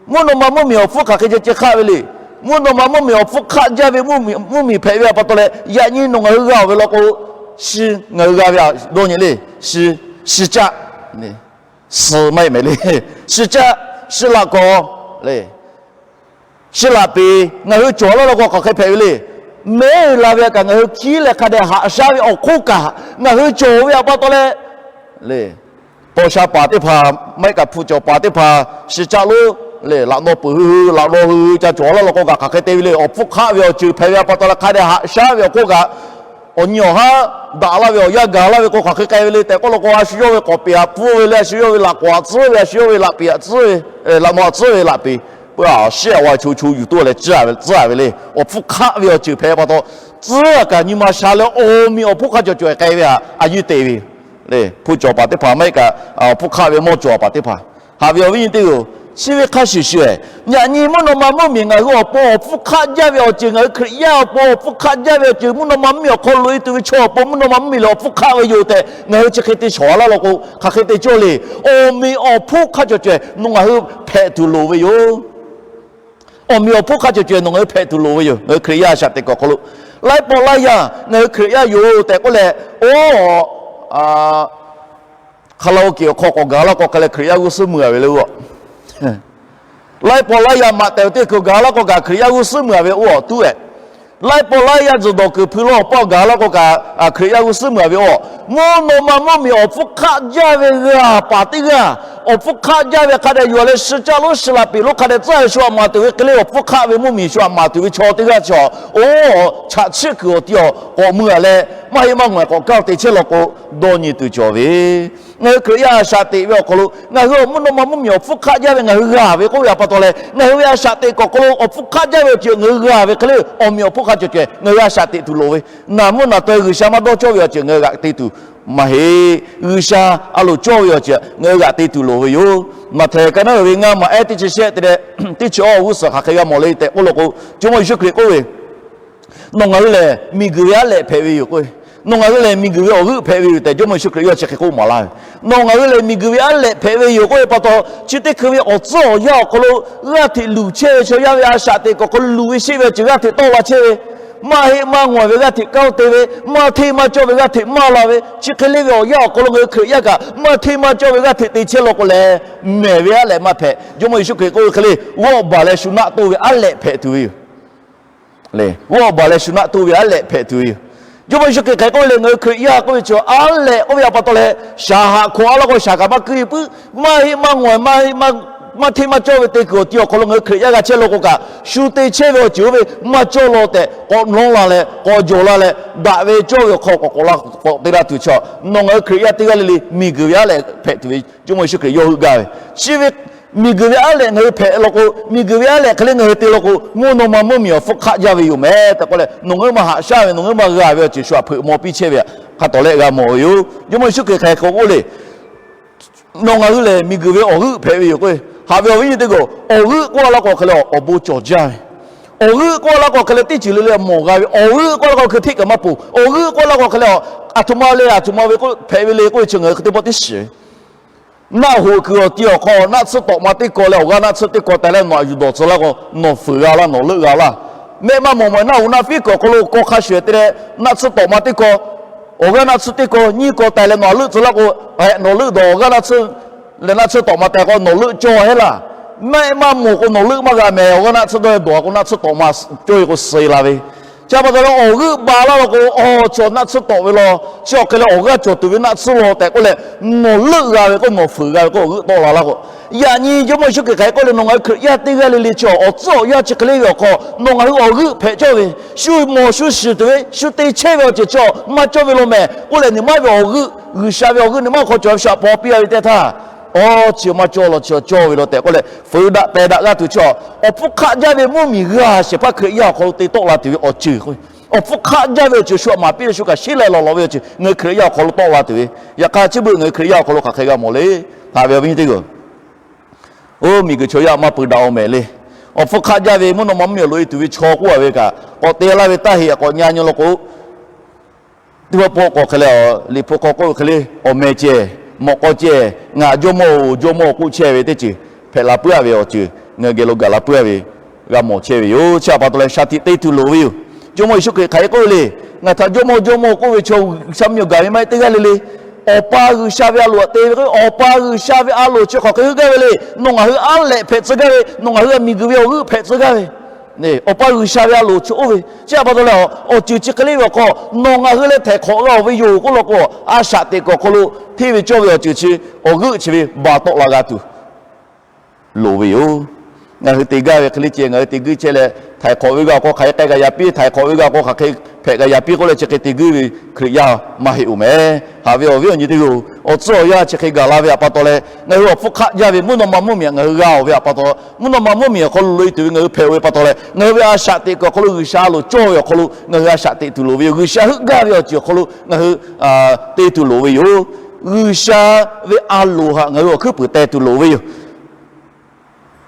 Mvuhˇ naw ma mvuhˇmiˬ awˬ hpfuhˇ hk'aˬ hk'e ceh ceh hk'aˆ ve le. Mvuhˇ naw ma mvuhˇmiˬ awˬ hpfuhˇ hk'aˆ jaˇ ve mvuhˇmiˬ hpehꞈ ve htaꞈ pa taw leh, yaꞈ nyi nawˬ ngaˬ hui g'a-oˬ ve law k'o, shi ngaˬ hui g'a ve a dawˇ nyi le. Shi, shi caˆ, suh maˇ heˆ mehˍ le. Shi caˆ, shi laꞈ kawˍ le. Shi laꞈ peˍ ngaˬ hui cawˬ laˇ law k'o hk'aˬ hk'e hpehꞈ ve le. Mehˉ la ve kaꞈ ngaˬ hui hkiˉ leh hk'a dehꞈ haꞈ shaˉ ve awˬ hk'oˆ kaꞈ ngaˬ hui cawˬ ve htaꞈ pa taw leh, le, paw sha paˍ teˇ hpaˍ maˇ heˆ kaꞈ hpu cawˬ paˍ teˇ hpaˍ shi caˆ lonˉ le, laꞈ naw peuˬ hui hui laꞈ naw hui hui ca cawˬ laˇ law k'o kaꞈ hk'aˬ hk'e te ve le. Awˬ hpfuhˇ hk'aˆ ve awˬ ceuˬ hpehꞈ ve htaꞈ pa taw leh hk'a dehꞈ haꞈ shaˉ ve awˬ hk'oˆ kaꞈ, awˬ nyi awˬ haˉ daꞈ laˇ ve awˬ yanˇ gaˬ laˇ ve k'o hk'aˬ hk'e k'ai ve le tehꞈ k'oˆ law k'o, a shu yawˇ ve k'awꞈ peˍ htaꞈ tcuhˉ ve le, a shu yawˇ ve laꞈ k'awˍ htaꞈ tcuhˉ ve, a shu yawˇ ve laꞈ peˍ htaꞈ tcuhˉ ve, laꞈ naw htaꞈ tcuhˉ ve laꞈ peˍ, peuˬ a shiˉ a wa cho cho yuˬ toˆ leh tcuhˉ ve, tcuhˉ ve le. Awˬ hpfuhˇ hk'aˆ ve awˬ ceuˬ hpehꞈ pa taw, tcuhˉ kaꞈ nyi ma sha leh awˬ miˬ awˬ hpfuhˇ hk'aˆ cawˬ cawˬ k'ai ve htaꞈ a yehˇ te ve le. Hpu cawˬ paˍ teˇ hpaˍ maˇ heˆ kaꞈ, awˬ hpfuhˇ hk'aˆ ve mawˇ cawˬ paˍ teˇ hpaˍ. Haꞈ ve awˬ viˉ nyi teˇ g'aˇ-oˬ, chi ve hk'a shuˍ shuˍ, yaꞈ nyi mvuhˇ naw ma mvuhˇmiˬ ngaˬ hui awˬ pon awˬ hpfuhˇ hk'aˆ jaˇ ve awˬ ceuˬ, ngaˬ hui Hkriꞈ yaˇ awˬ pon awˬ hpfuhˇ hk'aˆ jaˇ ve awˬ ceuˬ, mvuhˇ naw ma mvuhˇmiˬ awˬ hk'aw loꞈ e tuˬ ve chaw awˬ pon mvuhˇ naw ma mvuhˇmiˬ lehˬ awˬ hpfuhˇ hk'aˆ ve yoˬ tehꞈ ngaˬ hui chi hk'e te shawˍ laˇ law k'o hk'aˬ hk'e te cawˇ le. Awˬ miˬ awˬ hpfuhˇ hk'aˆ cawˬ cawˬ nawˬ ngaˬ hui hpehꞈ tuˬ loˍ ve yoˬ. Awˬ miˬ awˬ hpfuhˇ hk'aˆ cawˬ cawˬ nawˬ ngaˬ hui hpehꞈ tuˬ loˍ ve yoˬ. Ngaˬ hui Hkriꞈ yaˇ a shaꞈ teꞈ kuiˬ awˬ hk'aw lo, laiˉ pawˆ laiˉ yaˇ ngaˬ hui Hkriꞈ yaˇ yoˬ tehꞈ k'oˆ leh, oˇ, hk'a la oˇ keꞈ awˬ hk'aw k'awꞈ gaˬ laˇ k'o hk'a leh Hkriꞈ yaˇ g'uˇ suhˉ mui a ve le oˇ. Laiˉ pawˆ laiˉ yaˇ maꞈ tehˬ teˇ kuiˬ gaˬ laˇ k'o kaꞈ Hkriꞈ yaˇ g'uˇ suhˉ mui a ve oˇ tuˉ-e. Laiˉ pawˆ laiˉ yaˇ tzuhˬ dawˬ kuiˬ hpui lo awˬ pawˆ gaˬ laˇ k'o kaꞈ, Hkriꞈ yaˇ g'uˇ suhˉ mui a ve oˇ. Mvuhˇ naw ma mvuhˇmiˬ awˬ hpfuhˇ hk'aˆ jaˇ ve g'aˇ paˍ teˇ g'aˇ, awˬ hpfuhˇ hk'aˆ jaˇ ve hk'a dehꞈ yuˬ leh shi caˆ lonˉ shi laꞈ peˍ lonˉ hk'a dehꞈ tcuhˉ ve shu htaꞈ maˍ tuˬ ve hk'e le, awˬ hpfuhˇ hk'aˆ ve mvuhˇmiˬ shu htaꞈ maˍ tuˬ ve chaw teˇ g'aˇ chaw, oˇ, chaꞈ chiˆ kuiˬ awˬ ti awˬ k'awꞈ mui a leh maˇ heˆ maˇ ngawˬ k'awꞈ kaˇ te chehˇ law k'o, dawˇ nyi tuˬ cawˬ ve. Ngaˬ hui Hkriꞈ yaˇ a shaꞈ teꞈ ve awˬ hk'aw lo ngaˬ hui awˬ mvuhˇ naw ma mvuhˇmiˬ awˬ hpfuhˇ hk'aˆ jaˇ ve ngaˬ hui g'a ve k'oˆ ve htaꞈ pa taw leh, ngaˬ hui ve a shaꞈ teꞈ kuiˬ awˬ hk'aw lo awˬ hpfuhˇ hk'aˆ jaˇ ve awˬ ceuˬ ngaˬ hui g'a ve hk'e le, awˬ miˬ awˬ hpfuhˇ hk'aˆ cawˬ cawˬ ngaˬ hui a shaꞈ teꞈ tuˬ loˍ ve. Naˍ mvuhˇ naˍ tawˇ G'uiˬsha maˇ dawˇ cawˇ ve awˬ ceuˬ ngaˬ hui g'aꞈ te tuˬ maˇ heˆ. G'uiˬsha a loˍ cawˇ ve awˬ ceuˬ ngaˬ hui g'aꞈ te tuˬ loˍ ve yoˬ. Maꞈhtehˍ ka naˉ uiˍ ve ngaˇ maˬ ehˉ teˇ chi shehˆ te leh teˇ chi awˇ g'uˇ suhˍ hk'aˬ hk'e g'a mawˬ le tehꞈ k'oˆ law k'o, Jawˇmawˇ Yeˍsuˆ Hkriꞈ k'oˆ ve, nawˬ ngaˬ hui lehˬ miˬguiˬ ve aˉ lehꞈ hpehꞈ ve yoˬ k'o, nawˬ ngaˬ hui lehˬ miˬguiˬ ve awˬ g'euˆ hpehꞈ ve yoˬ tehꞈ Jawˇmawˇ Yeˍsuˆ Hkriꞈ yawˇ chi hk'e k'oˆ maˍ laˇ ve. Nawˬ ngaˬ hui lehˬ miˬguiˬ ve aˉ lehꞈ hpehꞈ ve yoˬ k'oˆ ve pa taw, chi teˇ hkui ve awˬ tcuhˉ awˬ yanˇ awˬ hk'aw lo g'aˇ hteꞈ luˬ chehˇ ve chaw yaˇ ve a shaꞈ teꞈ kuiˬ awˬ hk'aw lo luˬ ve sheˆ ve awˬ ceuˬ g'aˇ hteꞈ tawˆ la chehˇ ve, maˇ heˆ maˇ ngawˬ ve g'aˇ hteꞈ kaˇ te ve, maˇ hteˇ maˇ cawˇ ve g'aˇ hteꞈ maˇ la ve, chi hk'e le ve awˬ yanˇ awˬ hk'aw lo ngaˬ hui Hkriꞈ yaˇ kaꞈ maˇ hteˇ maˇ cawˇ ve g'aˇ hteꞈ te chehˇ law k'o lehˬ, mehˬ ve aˉ lehꞈ maˇ hpehꞈ. Jawˇmawˇ Yeˍsuˆ Hkriꞈ k'oˆ ve hk'e le, g'awˆ baˬ leh shu naˆ toˇ ve aˉ lehꞈ hpehꞈ tuˬ ve yoˬ. G'awˆ baˬ leh shu naˆ toˇ ve aˉ lehꞈ hpehꞈ tuˬ ve yoˬ. Jawˇmawˇ Yeˍsuˆ Hkriꞈ hk'aˬ k'oˆ ve le, ngaˬ hui Hkriꞈ yaˇ k'oˆ ve chi aˉ lehꞈ k'oˆ ve htaꞈ pa taw leh, shaˍ haꞈ hkaw a laˇ k'o shaˍ kaꞈ maˇ keu e puiˉ, maˇ heˆ maˇ ngawˬ maˇ heˆ maˇ maˇ hteˇ maˇ cawˇ ve te kuiˬ awˬ ti awˬ hk'aw lo ngaˬ hui Hkriꞈ yaˇ g'a chehˇ law k'o kaꞈ, shu te chehˇ ve awˬ ceuˬ oˇ ve maˇ cawˇ law tehꞈ k'awꞈ mawˇ la leh k'awꞈ jawˬ la leh, daꞈ ve cawˇ ve awˬ hk'aw k'awꞈ k'awꞈ la k'awꞈ te la tuˬ chi, nawˬ ngaˬ hui Hkriꞈ yaˇ teˇ g'aˇ le le miˬguiˬ ve aˉ lehꞈ hpehꞈ tuˬ ve Jawˇmawˇ Yeˍsuˆ Hkriꞈ yawˇ hui gaˇ ve. Chi ve miˬguiˬ ve aˉ lehꞈ ngaˬ hui hpehꞈ law k'o, miˬguiˬ ve aˉ lehꞈ hk'e le ngaˬ hui te law k'o, mvuhˇ naw ma mvuhˇmiˬ awˬ hpfuhˇ hk'aˆ jaˇ ve yoˬ meh tehꞈ k'oˆ leh, nawˬ ngaˬ hui maˇ haꞈ shaˉ ve, nawˬ ngaˬ hui maˇ g'a ve awˬ ceuˬ shu htaꞈ hpeuꞈ maw piˇ chehˇ ve htaꞈ hk'a tawˍ leh g'a mawˬ ve yoˬ. Jawˇmawˇ Yeˍsuˆ Hkriꞈ hk'aˬ hk'e k'oˆ le, nawˬ ngaˬ hui lehˬ miˬguiˬ ve awˬ g'euˆ hpehꞈ ve yoˬ k'o, haꞈ ve awˬ viˉ nyi teˇ g'aˇ, awˬ g'euˆ k'oˆ laˇ k'o hk'e leh awˬ bon cawˬ jaˇ ve, awˬ g'euˆ k'oˆ laˇ k'o hk'e leh teˇ ceuˬ le le mawˬ g'a ve, awˬ g'euˆ k'oˆ laˇ k'o hkui hteˆ kaꞈ maˇ poˬ, awˬ g'euˆ k'oˆ laˇ k'o hk'e leh aˬ htoꞈ ma le aˬ htoꞈ ma ve hpehꞈ ve le k'oˆ ve chi ngaˬ hui hk'e teˇ pawˆ teˇ shiˍ ve. Naˆ hoꞈ kuiˬ awˬ ti awˬ hk'aw naˆ tsuhˇ tawꞈ ma teˇ kaw leh awˬ g'aˇ naˆ tsuhˇ teˇ kaw taiˍ leh nawˬ aꞈ yuˬ dawˬ tcuh laˇ k'o, nawˬ fuiˍ g'a laˇ, nawˬ leuˆ g'a laˇ. Mehˆ maˇ mawˬ mawˬ naˆ hoꞈ naˆ fiˉ kuiˬ awˬ hk'aw lo kawˇ hk'a shuˍ te leh naˆ tsuhˇ tawꞈ ma teˇ kaw, awˬ g'aˇ naˆ tsuhˇ teˇ kaw nyiˇ kaw taiˍ leh nawˬ aꞈ leuˆ tcuh laˇ k'o, hehꞈ nawˬ leuˆ dawˬ, awˬ g'aˇ naˆ tsuhˇ leh naˆ tsuhˇ tawꞈ ma taiˍ k'o nawˬ leuˆ cawˇ heˆ laˇ. Mehˆ maˇ mawˬ k'o nawˬ leuˆ maˇ g'a mehˍ, awˬ g'aˇ naˆ tsuhˇ dawˇ dawˬ k'o naˆ tsuhˇ tawꞈ ma cawˇ e k'o suh la ve. Chi pa taw leh awˬ g'euˆ ba laˇ law k'o, awˬ cawˬ naˆ tsuhˇ tawꞈ ve law, chi awˬ hk'e leh awˬ g'aˇ cawˬ tuˬ ve naˆ tsuhˇ law tehꞈ k'oˆ leh, nawˬ leuˆ g'a ve k'o nawˬ fuiˍ g'a ve k'o awˬ g'euˆ tawˆ la laˇ k'o, yaꞈ nyi Jawˇmawˇ Yeˍsuˆ Hkriꞈ hk'aˬ hk'e k'oˆ le, nawˬ ngaˬ hui Hkriꞈ yaˇ teˇ g'aˇ le le chi awˬ tcuhˉ awˬ yanˇ chi hk'e le ve awˬ hk'aw nawˬ ngaˬ hui awˬ g'euˆ hpehꞈ cawˇ ve, shu mawˬ shu shiˍ tuˬ ve shu te chehˇ ve awˬ ceuˬ chi maˇ cawˇ ve law mehˍ k'oˆ leh, nawˬ maˇ ve awˬ g'euˆ, G'uiˬsha ve awˬ g'euˆ nawˬ maˇ hk'aw cawˬ ve shu htaꞈ paw piˇ a ve teˇ htaˇ, awˬ ceuˬ maˇ cawˇ law chi cawˇ ve law tehꞈ k'oˆ leh, fuiˍ daꞈ pehˬ daꞈ g'a tuˬ chi awˬ hpfuhˇ hk'aˆ jaˇ ve mvuhˇmiˬ g'a shehˍ hpaˇ Hkriꞈ yaˇ awˬ hk'aw lo te tawˆ la tuˬ ve awˬ ceuˬ k'o, awˬ hpfuhˇ hk'aˆ jaˇ ve awˬ ceuˬ shu htaꞈ maˍ piˇ leh shu kaꞈ sheˉ leh lawˬ lawˬ ve awˬ ceuˬ ngaˬ hui Hkriꞈ yaˇ awˬ hk'aw lo tawˆ la tuˬ ve, yaꞈ hk'aˇ chi beuꞈ ngaˬ hui Hkriꞈ yaˇ awˬ hk'aw lo hk'aˬ hk'e g'a mawˬ le. Haꞈ ve awˬ viˉ nyi teˇ g'aˇ, oˇ miˬguiˬ chaw yaˇ maˇ pui daꞈ-oˬ mehˍ le. Awˬ hpfuhˇ hk'aˆ jaˇ ve mvuhˇ naw ma mvuhˇmiˬ awˬ loꞈ e tuˬ ve chaw k'oˆ a ve kaꞈ k'awꞈ te laˇ ve taˇ heꞈ k'awꞈ nyi nyi law k'o, teˇ pawˆ pawˆ k'awꞈ hk'e leh, Liꞈ hpu hk'aw k'oˆ ve hk'e le, awˬ meh ceh, mawꞈ k'aw ceh, ngaˬ Jawˇmawˇ-oˬ, Jawˇmawˇ-oˬ k'oˆ chehˇ ve teˇ ceuˬ hpehꞈ la puiˉ a ve awˬ ceuˬ ngaˬ hui geh lo gaˬ la puiˉ a ve g'a mawˬ chehˇ ve yoˬ. Chi htaꞈ pa taw leh shaˍ tiꞈ te tuˬ loˍ ve yoˬ. Jawˇmawˇ Yeˍsuˆ Hkriꞈ hk'aˬ hk'e k'oˆ ve le, ngaˬ htaꞈ Jawˇmawˇ, Jawˇmawˇ k'oˆ ve chaw G'uiˬsha mvuhˇmiˬ awˬ gaˬ ve maˇ heˆ teˇ g'aˇ le le. Awˬ pa G'uiˬsha ve a loˍ htaꞈ te ve k'o, Awˬ pa G'uiˬsha ve a loˍ chi hk'aˬ hk'e heuˆ gaˇ ve le. Nawˬ ngaˬ hui aˉ lehꞈ hpehꞈ tcuh gaˇ ve, nawˬ ngaˬ hui a miˬguiˬ ve awˬ g'euˆ hpehꞈ tcuh gaˇ ve Awˬ pa G'uiˬsha ve a loˍ chi oˇ ve chi htaꞈ pa taw leh, awˬ ceuˬ chi hk'e le ve awˬ hk'aw nawˬ ngaˬ hui leh htaiˍ hk'awꞈ g'a-oˬ ve yoˬ k'oˆ law k'o, a shaꞈ teꞈ kuiˬ awˬ hk'aw lo hteˇ ve cawˇ ve awˬ ceuˬ chi awˬ g'euˆ chi ve ba tawˆ la g'a tuˬ loˍ ve yoˬ. Ngaˬ hui te gaˇ ve hk'e le ceh ngaˬ hui te guiˇ chehˇ leh, htaiˍ hk'awꞈ ve g'a awˬ hk'aw hk'aˬ hk'e k'ai g'a yaꞈ piˇ, htaiˍ hk'awꞈ ve g'a awˬ hk'aw hk'aˬ hk'e hpehꞈ g'a yaꞈ piˇ k'oˆ leh chi hk'e te guiˇ ve Hkriꞈ yaˇ maˇ heˆ-oˬ mehˍ. Haꞈ ve awˬ viˉ awˬ nyi teˇ g'aˇ, awˬ tcuhˉ awˬ yanˇ chi hk'e gaˬ la ve htaꞈ pa taw leh, ngaˬ hui awˬ hpfuhˇ hk'aˆ jaˇ ve mvuhˇ naw ma mvuhˇmiˬ ngaˬ hui g'a-oˬ ve htaꞈ pa taw, mvuhˇ naw ma mvuhˇmiˬ awˬ hk'aw lo loꞈ e tuˬ ve ngaˬ hui hpehꞈ-oˬ ve pa taw leh, ngaˬ hui ve a shaꞈ teꞈ kuiˬ awˬ hk'aw lo G'uiˬsha a loˍ cawˇ ve awˬ hk'aw lo ngaˬ hui a shaꞈ teꞈ tuˬ loˍ ve yoˬ. G'uiˬsha heuˆ gaˇ ve awˬ ceuˬ awˬ hk'aw lo ngaˬ hui te tuˬ loˍ ve yoˬ. G'uiˬsha ve a loˍ htaꞈ ngaˬ hui awˬ hkuiˉ puiˍ teh tuˬ loˍ ve yoˬ.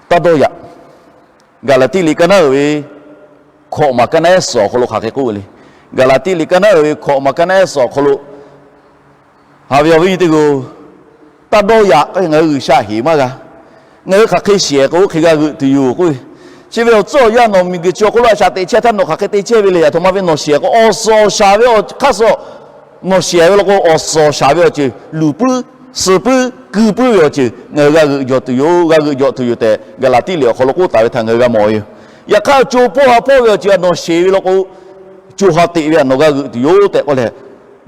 Taˇ dawˇ yaꞈ. Gaˍlaˍtiˆ liꞈ kaˇ naˉ uiˍ ve hkawꞈ maˬ kaˇ naˉ ehˉ suhˍ awˬ hk'aw lo hk'aˬ hk'e k'oˆ ve le. Gaˍlaˍtiˆ liꞈ kaˇ naˉ uiˍ ve hkawꞈ maˬ kaˇ naˉ ehˉ suhˍ awˬ hk'aw lo, haꞈ ve awˬ viˉ nyi teˇ g'aˇ, taˇ dawˇ yaꞈ k'o ngaˬ hui G'uiˬsha heˍ maˇ g'a. Ngaˬ hui hk'aˬ hk'e shehˍ k'o oˇ hk'e g'a g'euꞈ tuˬ yoˬ k'oˆ ve. Chi ve awˬ tcuhˉ awˬ yanˇ nawˬ miˬguiˬ chi awˬ hk'aw lo a shaꞈ teꞈ chehˇ htaˇ nawˬ hk'aˬ hk'e te chehˇ ve le. Aˬ htoꞈ ma ve nawˬ shehˍ k'o awˬ suhˍ awˬ shaˍ ve awˬ hk'aˇ suh nawˬ shehˍ ve law k'o, awˬ suhˍ awˬ shaˍ ve awˬ ceuˬ luˬ puiˉ suh puiˉ ku puiˉ ve awˬ ceuˬ ngaˬ hui g'a g'euꞈ jawˬ tuˬ yoˬ. G'a g'euꞈ jawˬ tuˬ yoˬ tehꞈ Gaˍlaˍtiˆ liꞈ awˬ hk'aw lo k'oˆ taˍ ve htaꞈ ngaˬ hui g'a mawˬ ve yoˬ. Yaꞈ hk'aˇ co hpawˇ ha hpawˇ ve awˬ ceuˬ nawˬ shehˍ ve law k'o, co ha teꞈ ve htaꞈ nawˬ g'a g'euꞈ tuˬ yoˬ tehꞈ k'oˆ leh,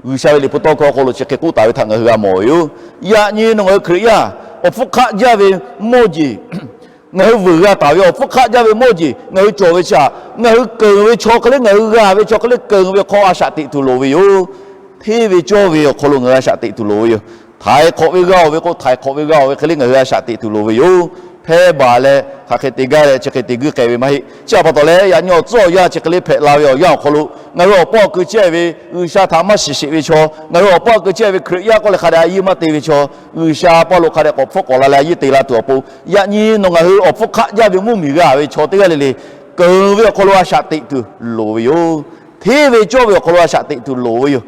G'uiˬsha ve liꞈ hpu tawˇ hkawˇ awˬ hk'aw lo chi hk'e k'oˆ taˍ ve htaꞈ ngaˬ hui g'a mawˬ ve yoˬ. Yaꞈ nyi nawˬ ngaˬ hui Hkriꞈ yaˇ awˬ hpfuhˇ hk'aˆ jaˇ ve mawˇ jeˬ, ngaˬ hui vuiˬ g'a taˍ ve awˬ hpfuhˇ hk'aˆ jaˇ ve mawˇ jeˬ ngaˬ hui cawˬ ve chi htaꞈ ngaˬ hui keunˍ ve chaw hk'e le, ngaˬ hui g'a ve chaw hk'e le, keunˍ ve awˬ hk'aw a shaꞈ teꞈ tuˬ loˍ ve yoˬ. Hteˇ ve cawˇ ve awˬ hk'aw lo ngaˬ hui a shaꞈ teꞈ tuˬ loˍ ve yoˬ. Htaiˍ hk'awꞈ ve g'a-oˬ ve k'o, htaiˍ hk'awꞈ ve g'a-oˬ ve hk'e le ngaˬ hui a shaꞈ teꞈ tuˬ loˍ ve yoˬ. Hpehˇ baˬ leh hk'aˬ hk'e te gaˇ leh chi hk'e te guiˇ k'ai ve maˇ heˆ. Chi htaꞈ pa taw leh, yaꞈ nyi awˬ tcuhˉ awˬ yanˇ chi hk'e le hpehꞈ la ve awˬ yanˇ awˬ hk'aw lo, ngaˬ hui awˬ paˇ awˬ keu chehˇ ve G'uiˬsha htaꞈ maˇ shiˍ sheˍ ve chaw, ngaˬ hui awˬ paˇ awˬ keu chehˇ ve Hkriꞈ yaˇ k'oˆ leh hk'a dehꞈ a yinˇ maˇ te ve chaw, G'uiˬsha paˇ lo hk'a dehꞈ k'awꞈ hpfuhˆ k'awꞈ la leh a yinˇ te la tuˬ awˬ pon, yaꞈ nyi nawˬ ngaˬ hui awˬ hpfuhˇ hk'aˆ jaˇ ve mvuhˇmiˬ g'a ve chaw teˇ g'aˇ le le, keunˍ ve awˬ hk'aw lo a shaꞈ teꞈ tuˬ loˍ ve yoˬ. Hteˇ ve cawˇ ve awˬ hk'aw lo a shaꞈ teꞈ tuˬ loˍ ve yoˬ.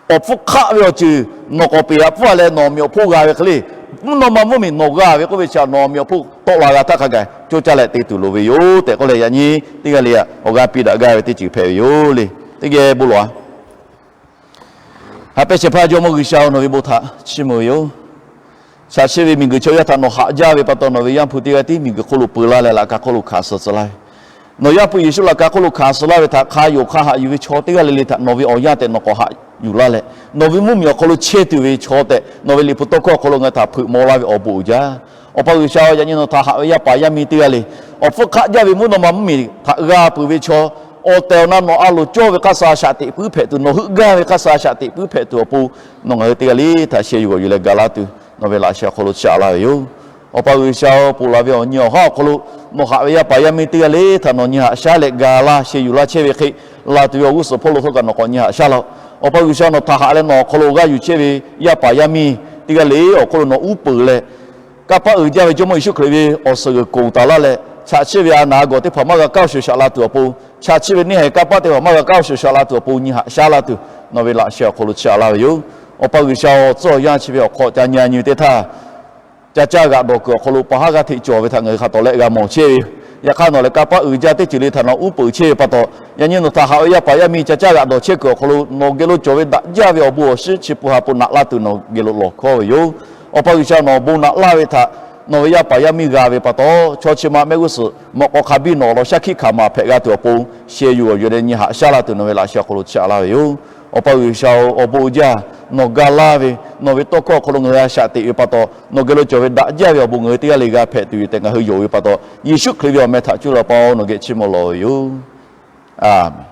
Awˬ hpfuhˇ hk'aˆ ve awˬ ceuˬ nawˬ k'awꞈ peꞈ-a pfuhˇ-a leh nawˬ miˬ awˬ hpoˇ g'a ve hk'e le, mvuhˇ naw ma mvuhˇmiˬ nawˬ g'a ve k'oˆ ve chi htaꞈ nawˬ miˬ awˬ hpoˇ tawˆ la g'a htaˇ hk'a gaˬ coˇ caˇ leh te tuˬ loˍ ve yoˬ tehꞈ k'oˆ leh, yaꞈ nyi teˇ g'aˇ le awˬ g'aˇ piˇ daꞈ gaˇ ve teˇ ceuˬ hpehꞈ ve yoˬ le. Teˇ geh bon lawˬ-a. Haꞈ pehnˇ shehˍ hpaˇ Jawˇmawˇ G'uiˬsha-oˬ, nawˬ ve bon htaꞈ chiˇ mvuh ve yoˬ. Shaˍ cheˇ ve miˬguiˬ chaw yaˇ htaꞈ nawˬ haꞈ jaˇ ve pa taw, nawˬ ve Yaˇ hpu teˇ g'aˇ tiˉ miˬguiˬ hk'oˆ lo peu laˇ leh laꞈ ka hk'oˆ lo hkanˍ suh tcuh laˇ ve, nawˬ Yaˇ hpu Yeˍsuˆ laꞈ ka hk'oˆ lo hkanˍ suh laˇ ve htaꞈ hk'a yonˍ hk'a haꞈ yuˬ ve chaw teˇ g'aˇ le le htaꞈ nawˬ ve awˬ yanˇ tehꞈ nawˬ k'awꞈ haꞈ yuˬ laˇ leh, nawˬ ve mvuhˇmiˬ awˬ hk'aw lo chehˇ tuˬ ve chaw tehꞈ nawˬ ve liꞈ hpu tawˇ hkawˇ awˬ hk'aw lo ngaˬ htaꞈ hpeuꞈ maw laˇ ve awˬ bon uiˍ jaˇ. Awˬ pa G'uiˬsha-oˬ, yaꞈ nyi nawˬ htaꞈ haꞈ ve yaˇ paˍ yaˇ miˇ teˇ g'aˇ le, awˬ hpfuhˇ hk'aˆ jaˇ ve mvuhˇ naw ma mvuhˇmiˬ htaꞈ g'a peuˬ ve chaw, awˬ tehˬ awˬ na nawˬ a loˍ cawˇ ve hk'a shuˍ shaꞈ teꞈ puiˉ hpehꞈ tuˬ, nawˬ heuˆ gaˇ ve hk'a shuˍ shaꞈ teꞈ puiˉ hpehꞈ tuˬ awˬ pon, nawˬ ngaˬ hui teˇ g'aˇ le htaꞈ sheh yuˬ g'awˬ yuˬ leh ga laˇ tuˬ, nawˬ ve laꞈ sheh awˬ hk'aw lo chiˇ aꞈ laˇ ve yoˬ. Awˬ pa G'uiˬsha-oˬ, ponˬ laˬ ve awˬ nyi awˬ haˉ awˬ hk'aw lo nawˬ haꞈ ve yaˇ paˍ yaˇ miˇ teˇ g'aˇ le htaꞈ nawˬ nyi haꞈ shaˉ leh ga laˇ sheh yuˬ laˇ chehˇ ve hk'e, laˬ tuˬ ve awˬ g'uˇ suhˍ hpawˇ lo hk'a kaꞈ nawˬ k'awꞈ nyi haꞈ shaˉ laˇ-oˆ. Awˬ pa G'uiˬsha, nawˬ htaꞈ haꞈ leh nawˬ awˬ hk'aw lo g'aˇ yuˬ chehˇ ve yaˇ paˍ yaˇ miˇ teˇ g'aˇ le awˬ hk'oˆ lo nawˬ uˉ peunˍ leh, kanˇ paˆ uiˍ jaˇ ve Jawˇmawˇ Yeˍsuˆ Hkriꞈ ve awˬ suhˍ g'uiˬ koˍ taˍ laˇ leh, chaꞈ chiˆ ve a naˍ a gawˬ teˇ hpaˍ maˇ g'a kaˇ awˬ shuˍ shaꞈ la tuˬ awˬ pon, chaꞈ chiˆ ve neˇ haiˬ kanˇ paˆ teˇ hpaˍ maˇ g'a kaˇ awˬ shuˍ shaꞈ la tuˬ awˬ pon nyi haꞈ shaˉ laˇ tuˬ, nawˬ ve laꞈ sheh awˬ hk'aw lo chiˇ aꞈ laˇ ve yoˬ. Awˬ pa G'uiˬsha-oˬ, tcuhˇ awˬ yanˇ chi ve awˬ hk'aw ca nyi a nyi teˇ htaˇ, ca caˇ g'aꞈ dawˬ kuiˬ awˬ hk'aw lo pa haˉ g'aˇ hteꞈ cawˬ ve htaꞈ ngaˬ hui hk'a tawˍ leh g'a mawˬ chehˇ ve yoˬ. Yaꞈ hk'aˇ nawˬ lehˬ kanˇ paˆ uiˍ jaˇ teˇ ceuˬ le htaꞈ nawˬ uˉ peunˍ chehˇ ve pa taw, yaꞈ nyi nawˬ htaꞈ haꞈ ve yaˇ paˍ yaˇ miˇ ca caˇ g'aꞈ dawˬ chehˇ kuiˬ awˬ hk'aw lo nawˬ geh lo cawˬ ve daꞈ jaˇ ve awˬ bon awˬ shinˉ chi pu ha pu naꞈ laˇ tuˬ nawˬ geh lo lawˬ hkawˇ ve yoˬ. Awˬ pa G'uiˬsha, nawˬ awˬ bon naꞈ laˇ ve htaꞈ nawˬ ve yaˇ paˍ yaˇ miˇ g'a ve pa taw, chaw chi ma mehˆ g'uˇ suhˍ mawꞈ k'aw hk'a biˇ nawˬ awˬ lawn shaˉ hkiˆ hkanˍ maˍ hpehꞈ g'a tuˬ awˬ pon, sheh yuˬ g'awˬ yuˬ leh nyi haꞈ shaˉ laˇ tuˬ nawˬ ve laꞈ sheh awˬ hk'aw lo chiˇ aꞈ laˇ ve yoˬ. Awˬ pa G'uiˬsha-oˬ, awˬ bon uiˍ jaˇ nawˬ ga laˇ ve, nawˬ ve tawˇ hkawˇ awˬ hk'aw lo ngaˬ hui a shaꞈ teꞈ ve pa taw, nawˬ geh lo cawˬ ve daꞈ jaˇ ve awˬ bon ngaˬ hui teˇ g'aˇ le g'a hpehꞈ tuˬ yoˬ tehꞈ ngaˬ hui yonˍ ve pa taw, Yeˍsuˆ Hkriꞈ ve awˬ meh htaꞈ cuˇ leh Awˬ pa-oˬ, nawˬ geh chiˇ mvuh lawˬ ve yoˬ. Aˬ menˍ.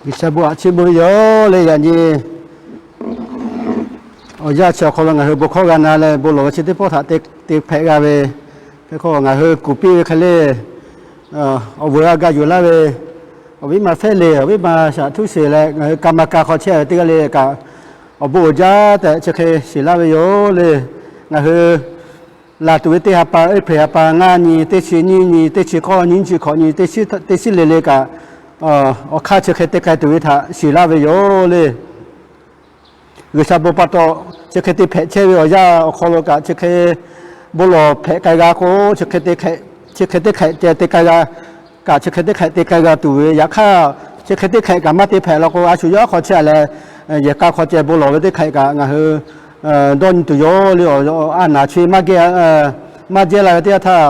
G'uiˬsha bon aꞈ chiˇ mvuh ve yoˬ le. Yaꞈ nyi awˬ yanˇ chi awˬ hk'aw lo ngaˬ hui bon hkawˇ g'a na leh bon lawˬ ve chi teˇ pawˆ htaꞈ te hpehꞈ g'a ve, hk'e k'o ngaˬ hui kuˬ piˇ ve hk'e le, awˬ vuiˬ g'a ga yuˬ laˇ ve, awˬ viˉ ma fehˉ le, awˬ viˉ ma shaꞈ htuˇ sheˍ leh ngaˬ hui ka ma ka hk'aw chehˇ ve teˇ g'aˇ le kaꞈ, awˬ bon uiˍ jaˇ tehꞈ chi hk'e shiˍ laˇ ve yoˬ le. Ngaˬ hui laˬ tuˬ ve teˇ ha pa, April ha pa ngaˇ nyi, teˇ chi nyiˇ nyi, teˇ chi k'awˇ nyiˇ chi hkawꞈ nyi, teˇ shiˉ le le kaꞈ, awˬ hk'aˇ chi hk'e te k'ai tuˬ ve htaꞈ shiˍ laˇ ve yoˬ le. G'uiˬsha bon pa taw, chi hk'e te hpehꞈ chehˇ ve awˬ yanˇ awˬ hk'aw lo kaꞈ chi hk'e bon lawˬ hpehꞈ k'ai g'a k'o, chi hk'e te hk'ehꞈ ceh te k'ai g'a kaꞈ, chi hk'e te hk'ehꞈ te k'ai g'a tuˬ ve. Yaꞈ hk'aˇ, chi hk'e te hk'ehꞈ kaꞈ maˇ te hpehꞈ law k'o, a shu yawˇ hk'aw chehˇ leh, yehˬ k'a hk'aw ceh bon lawˬ ve teˇ hk'ehꞈ kaꞈ ngaˬ hui dawˇ nyi tuˬ yoˬ le. Awˬ, a naˍ chi maˇ geh, maˇ jehˇ la ve teˇ yanˇ htaˇ,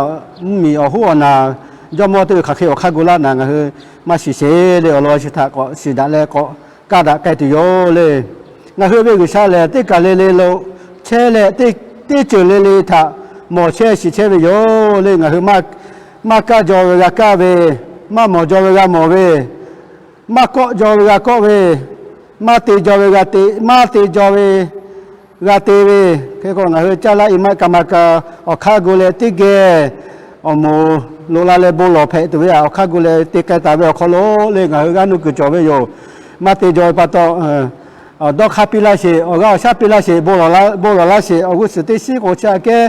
mvuhˇmiˬ awˬ hoˉ awˬ naˍ, jawˇmawˇ teˇ ve hk'aˬ hk'e awˬ hk'aˇ gu laˇ naˍ, ngaˬ hui maˇ shiˍ sheˍ le. Awˬ lawn chi htaꞈ k'awꞈ shiˍ daꞈ leh k'awꞈ kaˇ daꞈ k'ai tuˬ yoˬ le. Ngaˬ hui ve G'uiˬsha lehˬ, teˇ kaˬ le le lo chehˇ leh, teˇ ceuˬ le le htaꞈ mawˬ chehˇ shiˍ chehˇ ve yoˬ le. Ngaˬ hui maˇ kaˇ jaw ve g'a kaˇ ve, maˇ mawˬ jaw ve g'a mawˬ ve, maˇ kawˆ jaw ve g'a kawˆ ve, maˇ te jaw ve g'a te, maˇ te jaw ve g'a te ve. Hk'e k'o, ngaˬ hui caˇ laˇ i maˆ ka ma ka awˬ hk'aˇ gu leh teˇ geh awˬ moˍ loꞈ la leh bon lawˬ hpehꞈ tuˬ ve htaꞈ awˬ hk'aˇ gu leh te k'ai taˍ ve awˬ hk'aw lo le, ngaˬ hui g'aˇ nuˇ kuiˬ cawˬ ve yoˬ. Maˇ te jaw ve pa taw, dawˇ hk'aˇ piˇ laˇ sheˍ, awˬ g'aˇ awˬ shaˉ piˇ laˇ sheˍ, bon lawˬ laˇ sheˍ. Awˬ g'uˇ suhˍ teˇ shiˉ k'o chi aꞈ kehˉ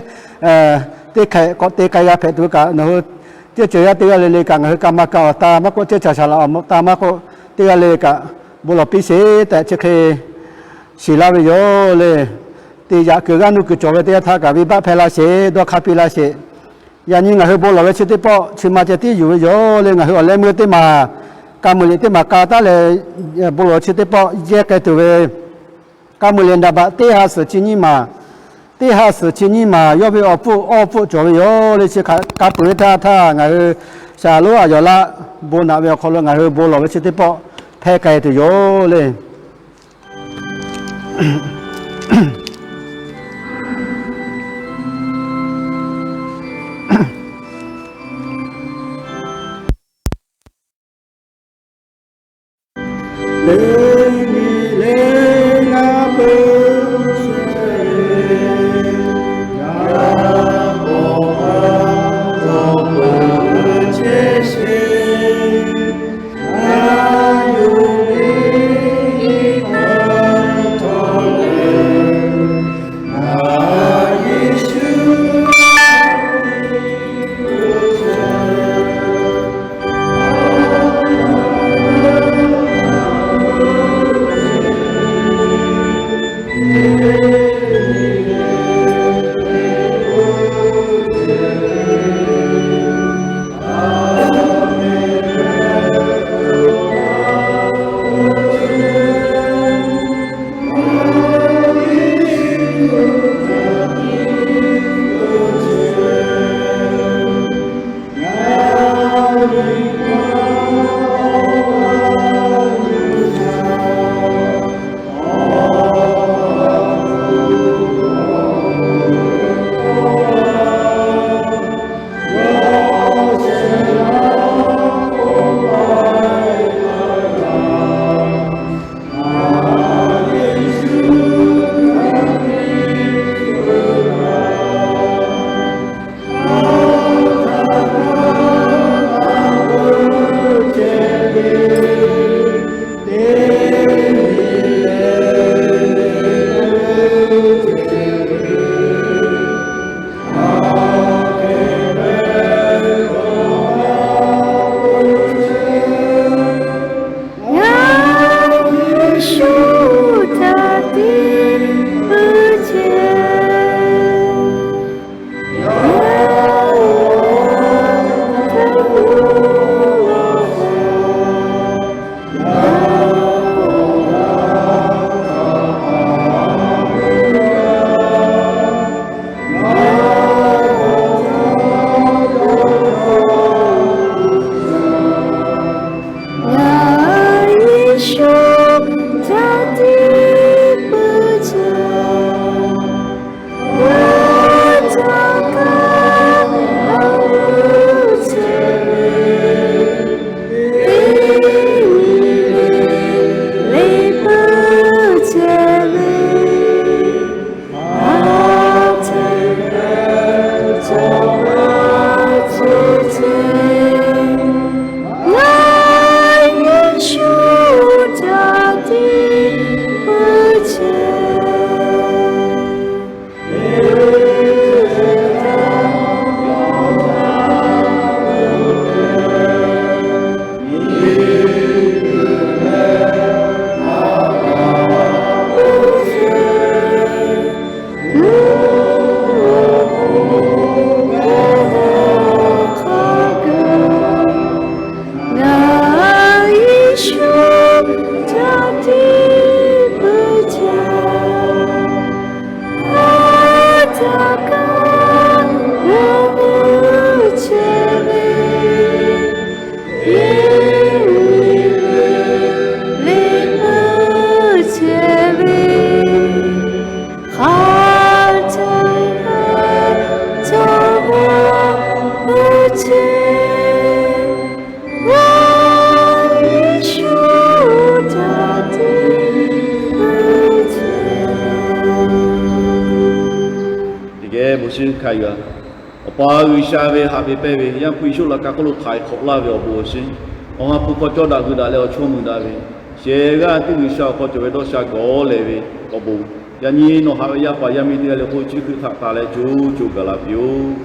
teˇ hk'ehꞈ k'awꞈ te k'ai g'a hpehꞈ tuˬ ve kaꞈ, nawˬ hui teˇ ceuˬ yaˇ teˇ g'aˇ le le kaꞈ ngaˬ hui ka ma ka awˬ ta maˇ k'oˆ, ceuˇ caˬ shaˍ laꞈ awˬ ta maˇ k'oˆ, teˇ g'aˇ le kaꞈ bon lawˬ piˇ sheˍ tehꞈ chi hk'e shiˍ laˇ ve yoˬ le. Te yaꞈ kuiˬ g'aˇ nuˇ kuiˬ cawˬ ve teˇ yanˇ htaˇ kaꞈ venˇbaˆ hpehˇ laˇ sheˍ, dawˇ hk'aˇ piˇ laˇ sheˍ. Yaꞈ nyi ngaˬ hui bon lawˬ ve chi teˇ pawˆ chi ma ceh tiˉ yuˬ ve yoˬ le. Ngaˬ hui awˬ leh meuˇ teˇ maˬ, ka muiˬ liꞈ teˇ maˬ ka taˉ leh, bon lawˬ chi teˇ pawˆ yehˇ k'ai tuˬ ve, ka muiˬ liꞈ naˍ baꞈ teˇ ha suhˍ chi nyiˇ maˬ, teˇ ha suhˍ chi nyiˇ maˬ yawˇ ve awˬ pfuhˆ awˇ pfuhˆ cawˬ ve yoˬ le. Chi hk'aˬ ka peuˬ ve htaˇ htaˇ ngaˬ hui shaˍ lonˉ a yawˬ laˆ bon naꞈ ve awˬ hk'aw lo ngaˬ hui bon lawˬ ve chi teˇ pawˆ hpehˇ k'ai tuˬ yoˬ le. Ehˉ, bon shinˉ hkanˇ yuˬ-a. Awˬ pa G'uiˬsha ve haꞈ ve pehnˇ ve Yaˇ hpu Yeˍsuˆ laꞈ ka hk'oˆ lo htaiˍ hk'awꞈ laˇ ve awˬ bon awˬ shinˉ, Awˬ ha hpu hk'aw cawˇ daꞈ hui daꞈ leh awˬ chawˇ mui daꞈ ve, shehˍ g'aˇ tiˉ G'uiˬsha awˬ hk'aw cawˬ ve dawˇ sha gawˬ lehˬ ve awˬ bon, yaꞈ nyi nawˬ haꞈ ve yaˇ paˍ yaˇ miˇ teˇ g'aˇ le k'o, chi hkui htaꞈ taˍ leh co co gaˬ la piˇ-oˆ.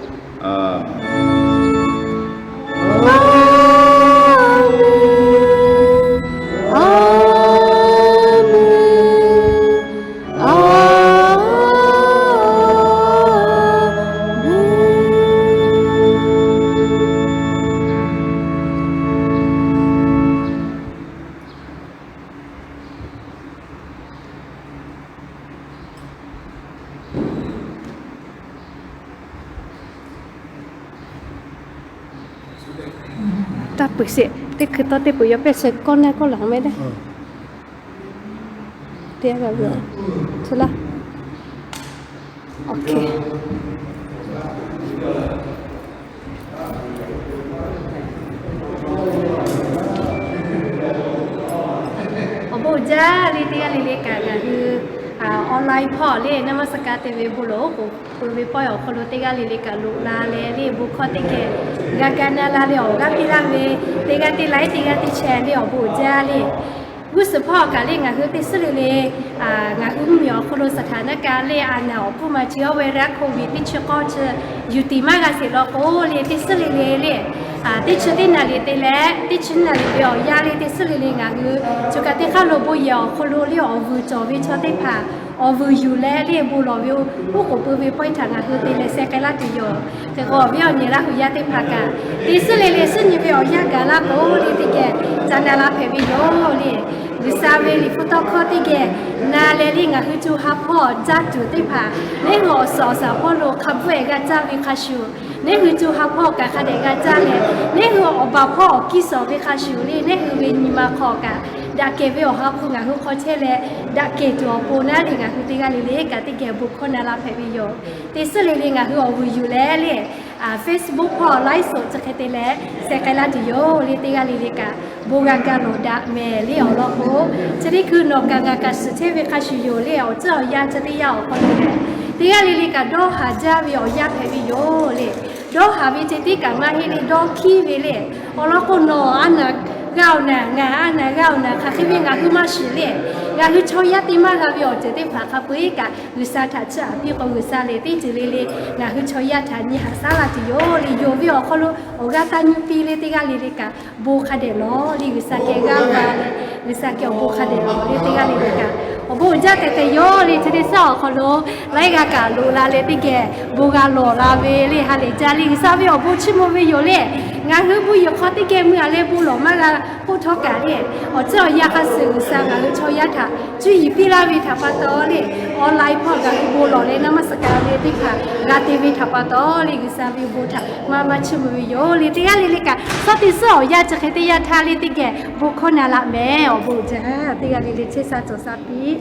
Taˇ peuˬ sheˍ, teˇ hkui tawˇ teˇ peuˬ yaw pehˇ sheh kawˇ naˇ kawˇ laˬ meh le. Teˇ g'aˇ ve, laˇ. Awˬ bon jaˇ le teˇ g'aˇ le le kaꞈ ngaˬ hui online hpawˇ le naˇ maˇ suh kaˇ te ve bon lawˬ oˉ k'oˍ pui ve pawehˇ awˬ hk'aw lo teˇ g'aˇ le le kaꞈ loꞈ la leh le bon hkawˇ teˇ geh g'a ga na la leh awˬ g'aˇ piˇ laˇ ve teˇ g'aˇ teˇ laiˉ teˇ g'aˇ teˇ chehˇ le awˬ bon jaˇ le. G'uˇ suhˍ hpawˇ kaꞈ le ngaˬ hui teˇ suhˉ le le ngaˬ hui mvuhˇmiˬ awˬ hk'aw lo saˍ htaˍ naˇ ka le a naˍ awˬ hpfuhˇ ma chi awˇ ve raˇ hk'oˆ ve teˇ chi k'awˇ chi yuˬ tiˍ maˇ g'a sheˍ law k'o le teˇ suhˉ le le le teˇ chi teˇ naˍ riˍ te leh teˇ chi naˍ riˍ ve awˬ yanˇ le teˇ suhˉ le le ngaˬ hui co kaꞈ teˇ hk'aˇ lo bon yehˬ awˬ hk'aw lo le awˬ vuiˬ cawˬ ve chaw teˇ hpaˍ awˬ vuiˬ yuˬ leh le bon lawˬ ve oˇ k'oˍ pui ve pawehˇ htaꞈ ngaˬ hui te leh sheh k'ai laˇ tuˬ yoˬ. Hk'e k'o awˬ viˉ awˬ nyi Laˇ huˍ yaˇ teˇ hpaˍ kaꞈ teˇ suhˉ le le suhˉ nyi ve awˬ yanˇ gaˬ laˇ k'o le teˇ geh ca na la hpehꞈ ve yoˬ le. G'uiˬsha ve liꞈ hpu tawˇ hkawˇ teˇ geh na leh le ngaˬ hui co ha hpawˇ caˇ tuˬ teˇ hpaˍ neˇ hui awˬ suhˍ awˬ shaˍ hpawˇ lo hk'a bvuhˆ-ehˍ g'a caˇ ve hk'a shuˍ, neˇ hui co ha hpawˇ kaꞈ hk'a dehꞈ g'a caˇ leh, neˇ hui awˬ baˬ hpawˇ awˬ kiˇ suhˍ ve hk'a shuˍ le neˇ hui ve nyi ma hk'aw kaꞈ daꞈ kehˬ ve awˬ ha hpu ngaˬ hui hk'aw chehˇ leh daꞈ kehˬ tuˬ awˬ pon naˉ le ngaˬ hui teˇ g'aˇ le le kaꞈ teˇ geh bon hkawˇ na la hpehꞈ ve yoˬ. Teˇ suhˉ le le ngaˬ hui awˬ vuiˬ yuˬ leh le Facebook hpawˇ ไลฟ์สด chi hk'e te leh sheh k'ai laˇ tuˬ yoˬ le teˇ g'aˇ le le kaꞈ bon g'a ga lawˬ daꞈ mehˍ le awˬ lawn k'o, chi teˇ hkui nawˬ kaꞈ ngaˬ kaꞈ shiˍ chehˇ ve hk'a shuˍ yoˬ le awˬ ceuˬ awˬ yanˇ chi teˇ yanˇ awˬ hk'aw lo le teˇ g'aˇ le le kaꞈ dawˇ haˍ jaˇ ve awˬ yanˇ hpehꞈ ve yoˬ le. Dawˇ haˍ ve ceh tiˉ kaꞈ maˇ heˆ le dawˇ hkiˇ ve le. Awˬ lawn k'o nawˬ a naˍ g'a awˬ naˍ ngaˬ a naˍ g'a awˬ naˍ hk'aˬ hk'e ve ngaˬ hui maˇ shiˍ le. Ngaˬ hui chaw yaˇ te maˇ g'a ve awˬ ceuˬ teˇ hpaˍ hk'a peu-eˬ kaꞈ G'uiˬsha htaꞈ chiˇ aꞈ piˇ k'o G'uiˬsha le teˇ ceuˬ le le ngaˬ hui chaw yaˇ htaꞈ nyi haꞈ shaˉ la tuˬ yoˬ le. Yonˍ ve awˬ hk'aw lo awˬ g'aˇ taˇ nyi piˇ le teˇ g'aˇ le le kaꞈ bon hk'a dehꞈ lawˬ le G'uiˬsha geh g'aˇ va le G'uiˬsha geh awˬ bon hk'a dehꞈ lawˬ le teˇ g'aˇ le le kaꞈ awˬ bon uiˍ jaˇ tehꞈ tehꞈ yoˬ le chi teˇ suhˉ awˬ hk'aw lo laiˉ g'aˇ kaꞈ loꞈ la leh teˇ geh bon g'a lawˬ la ve le ha lehˬ jaˇ le G'uiˬsha ve awˬ bon chiˇ mvuh ve yoˬ le. Ngaˬ hui bon yehˬ hk'aw teˇ geh mui-a leh bon lawˬ maˇ g'a k'oˆ htawˇ kaꞈ le awˬ ceuˬ awˬ yanˇ hk'a shuˍ G'uiˬsha ngaˬ hui chaw yaˇ htaꞈ cuˇ yiˍ piˇ laˇ ve htaꞈ pa taw le online hpawˇ ngaˬ hui bon lawˬ leh naˇ maˇ suh kaˇ ve teˇ hpaˍ g'a te ve htaꞈ pa taw le G'uiˬsha ve bon htaꞈ maˇ maˇ chiˇ mvuh ve yoˬ le teˇ g'aˇ le le kaꞈ suhˉ teˇ suhˉ awˬ yanˇ chi hk'e teˇ yanˇ htaˇ le teˇ geh bon hkawˇ na laꞈ mehˍ awˬ bon jaˇ teˇ g'aˇ le le chehˇ sha cawˬ sha piˇ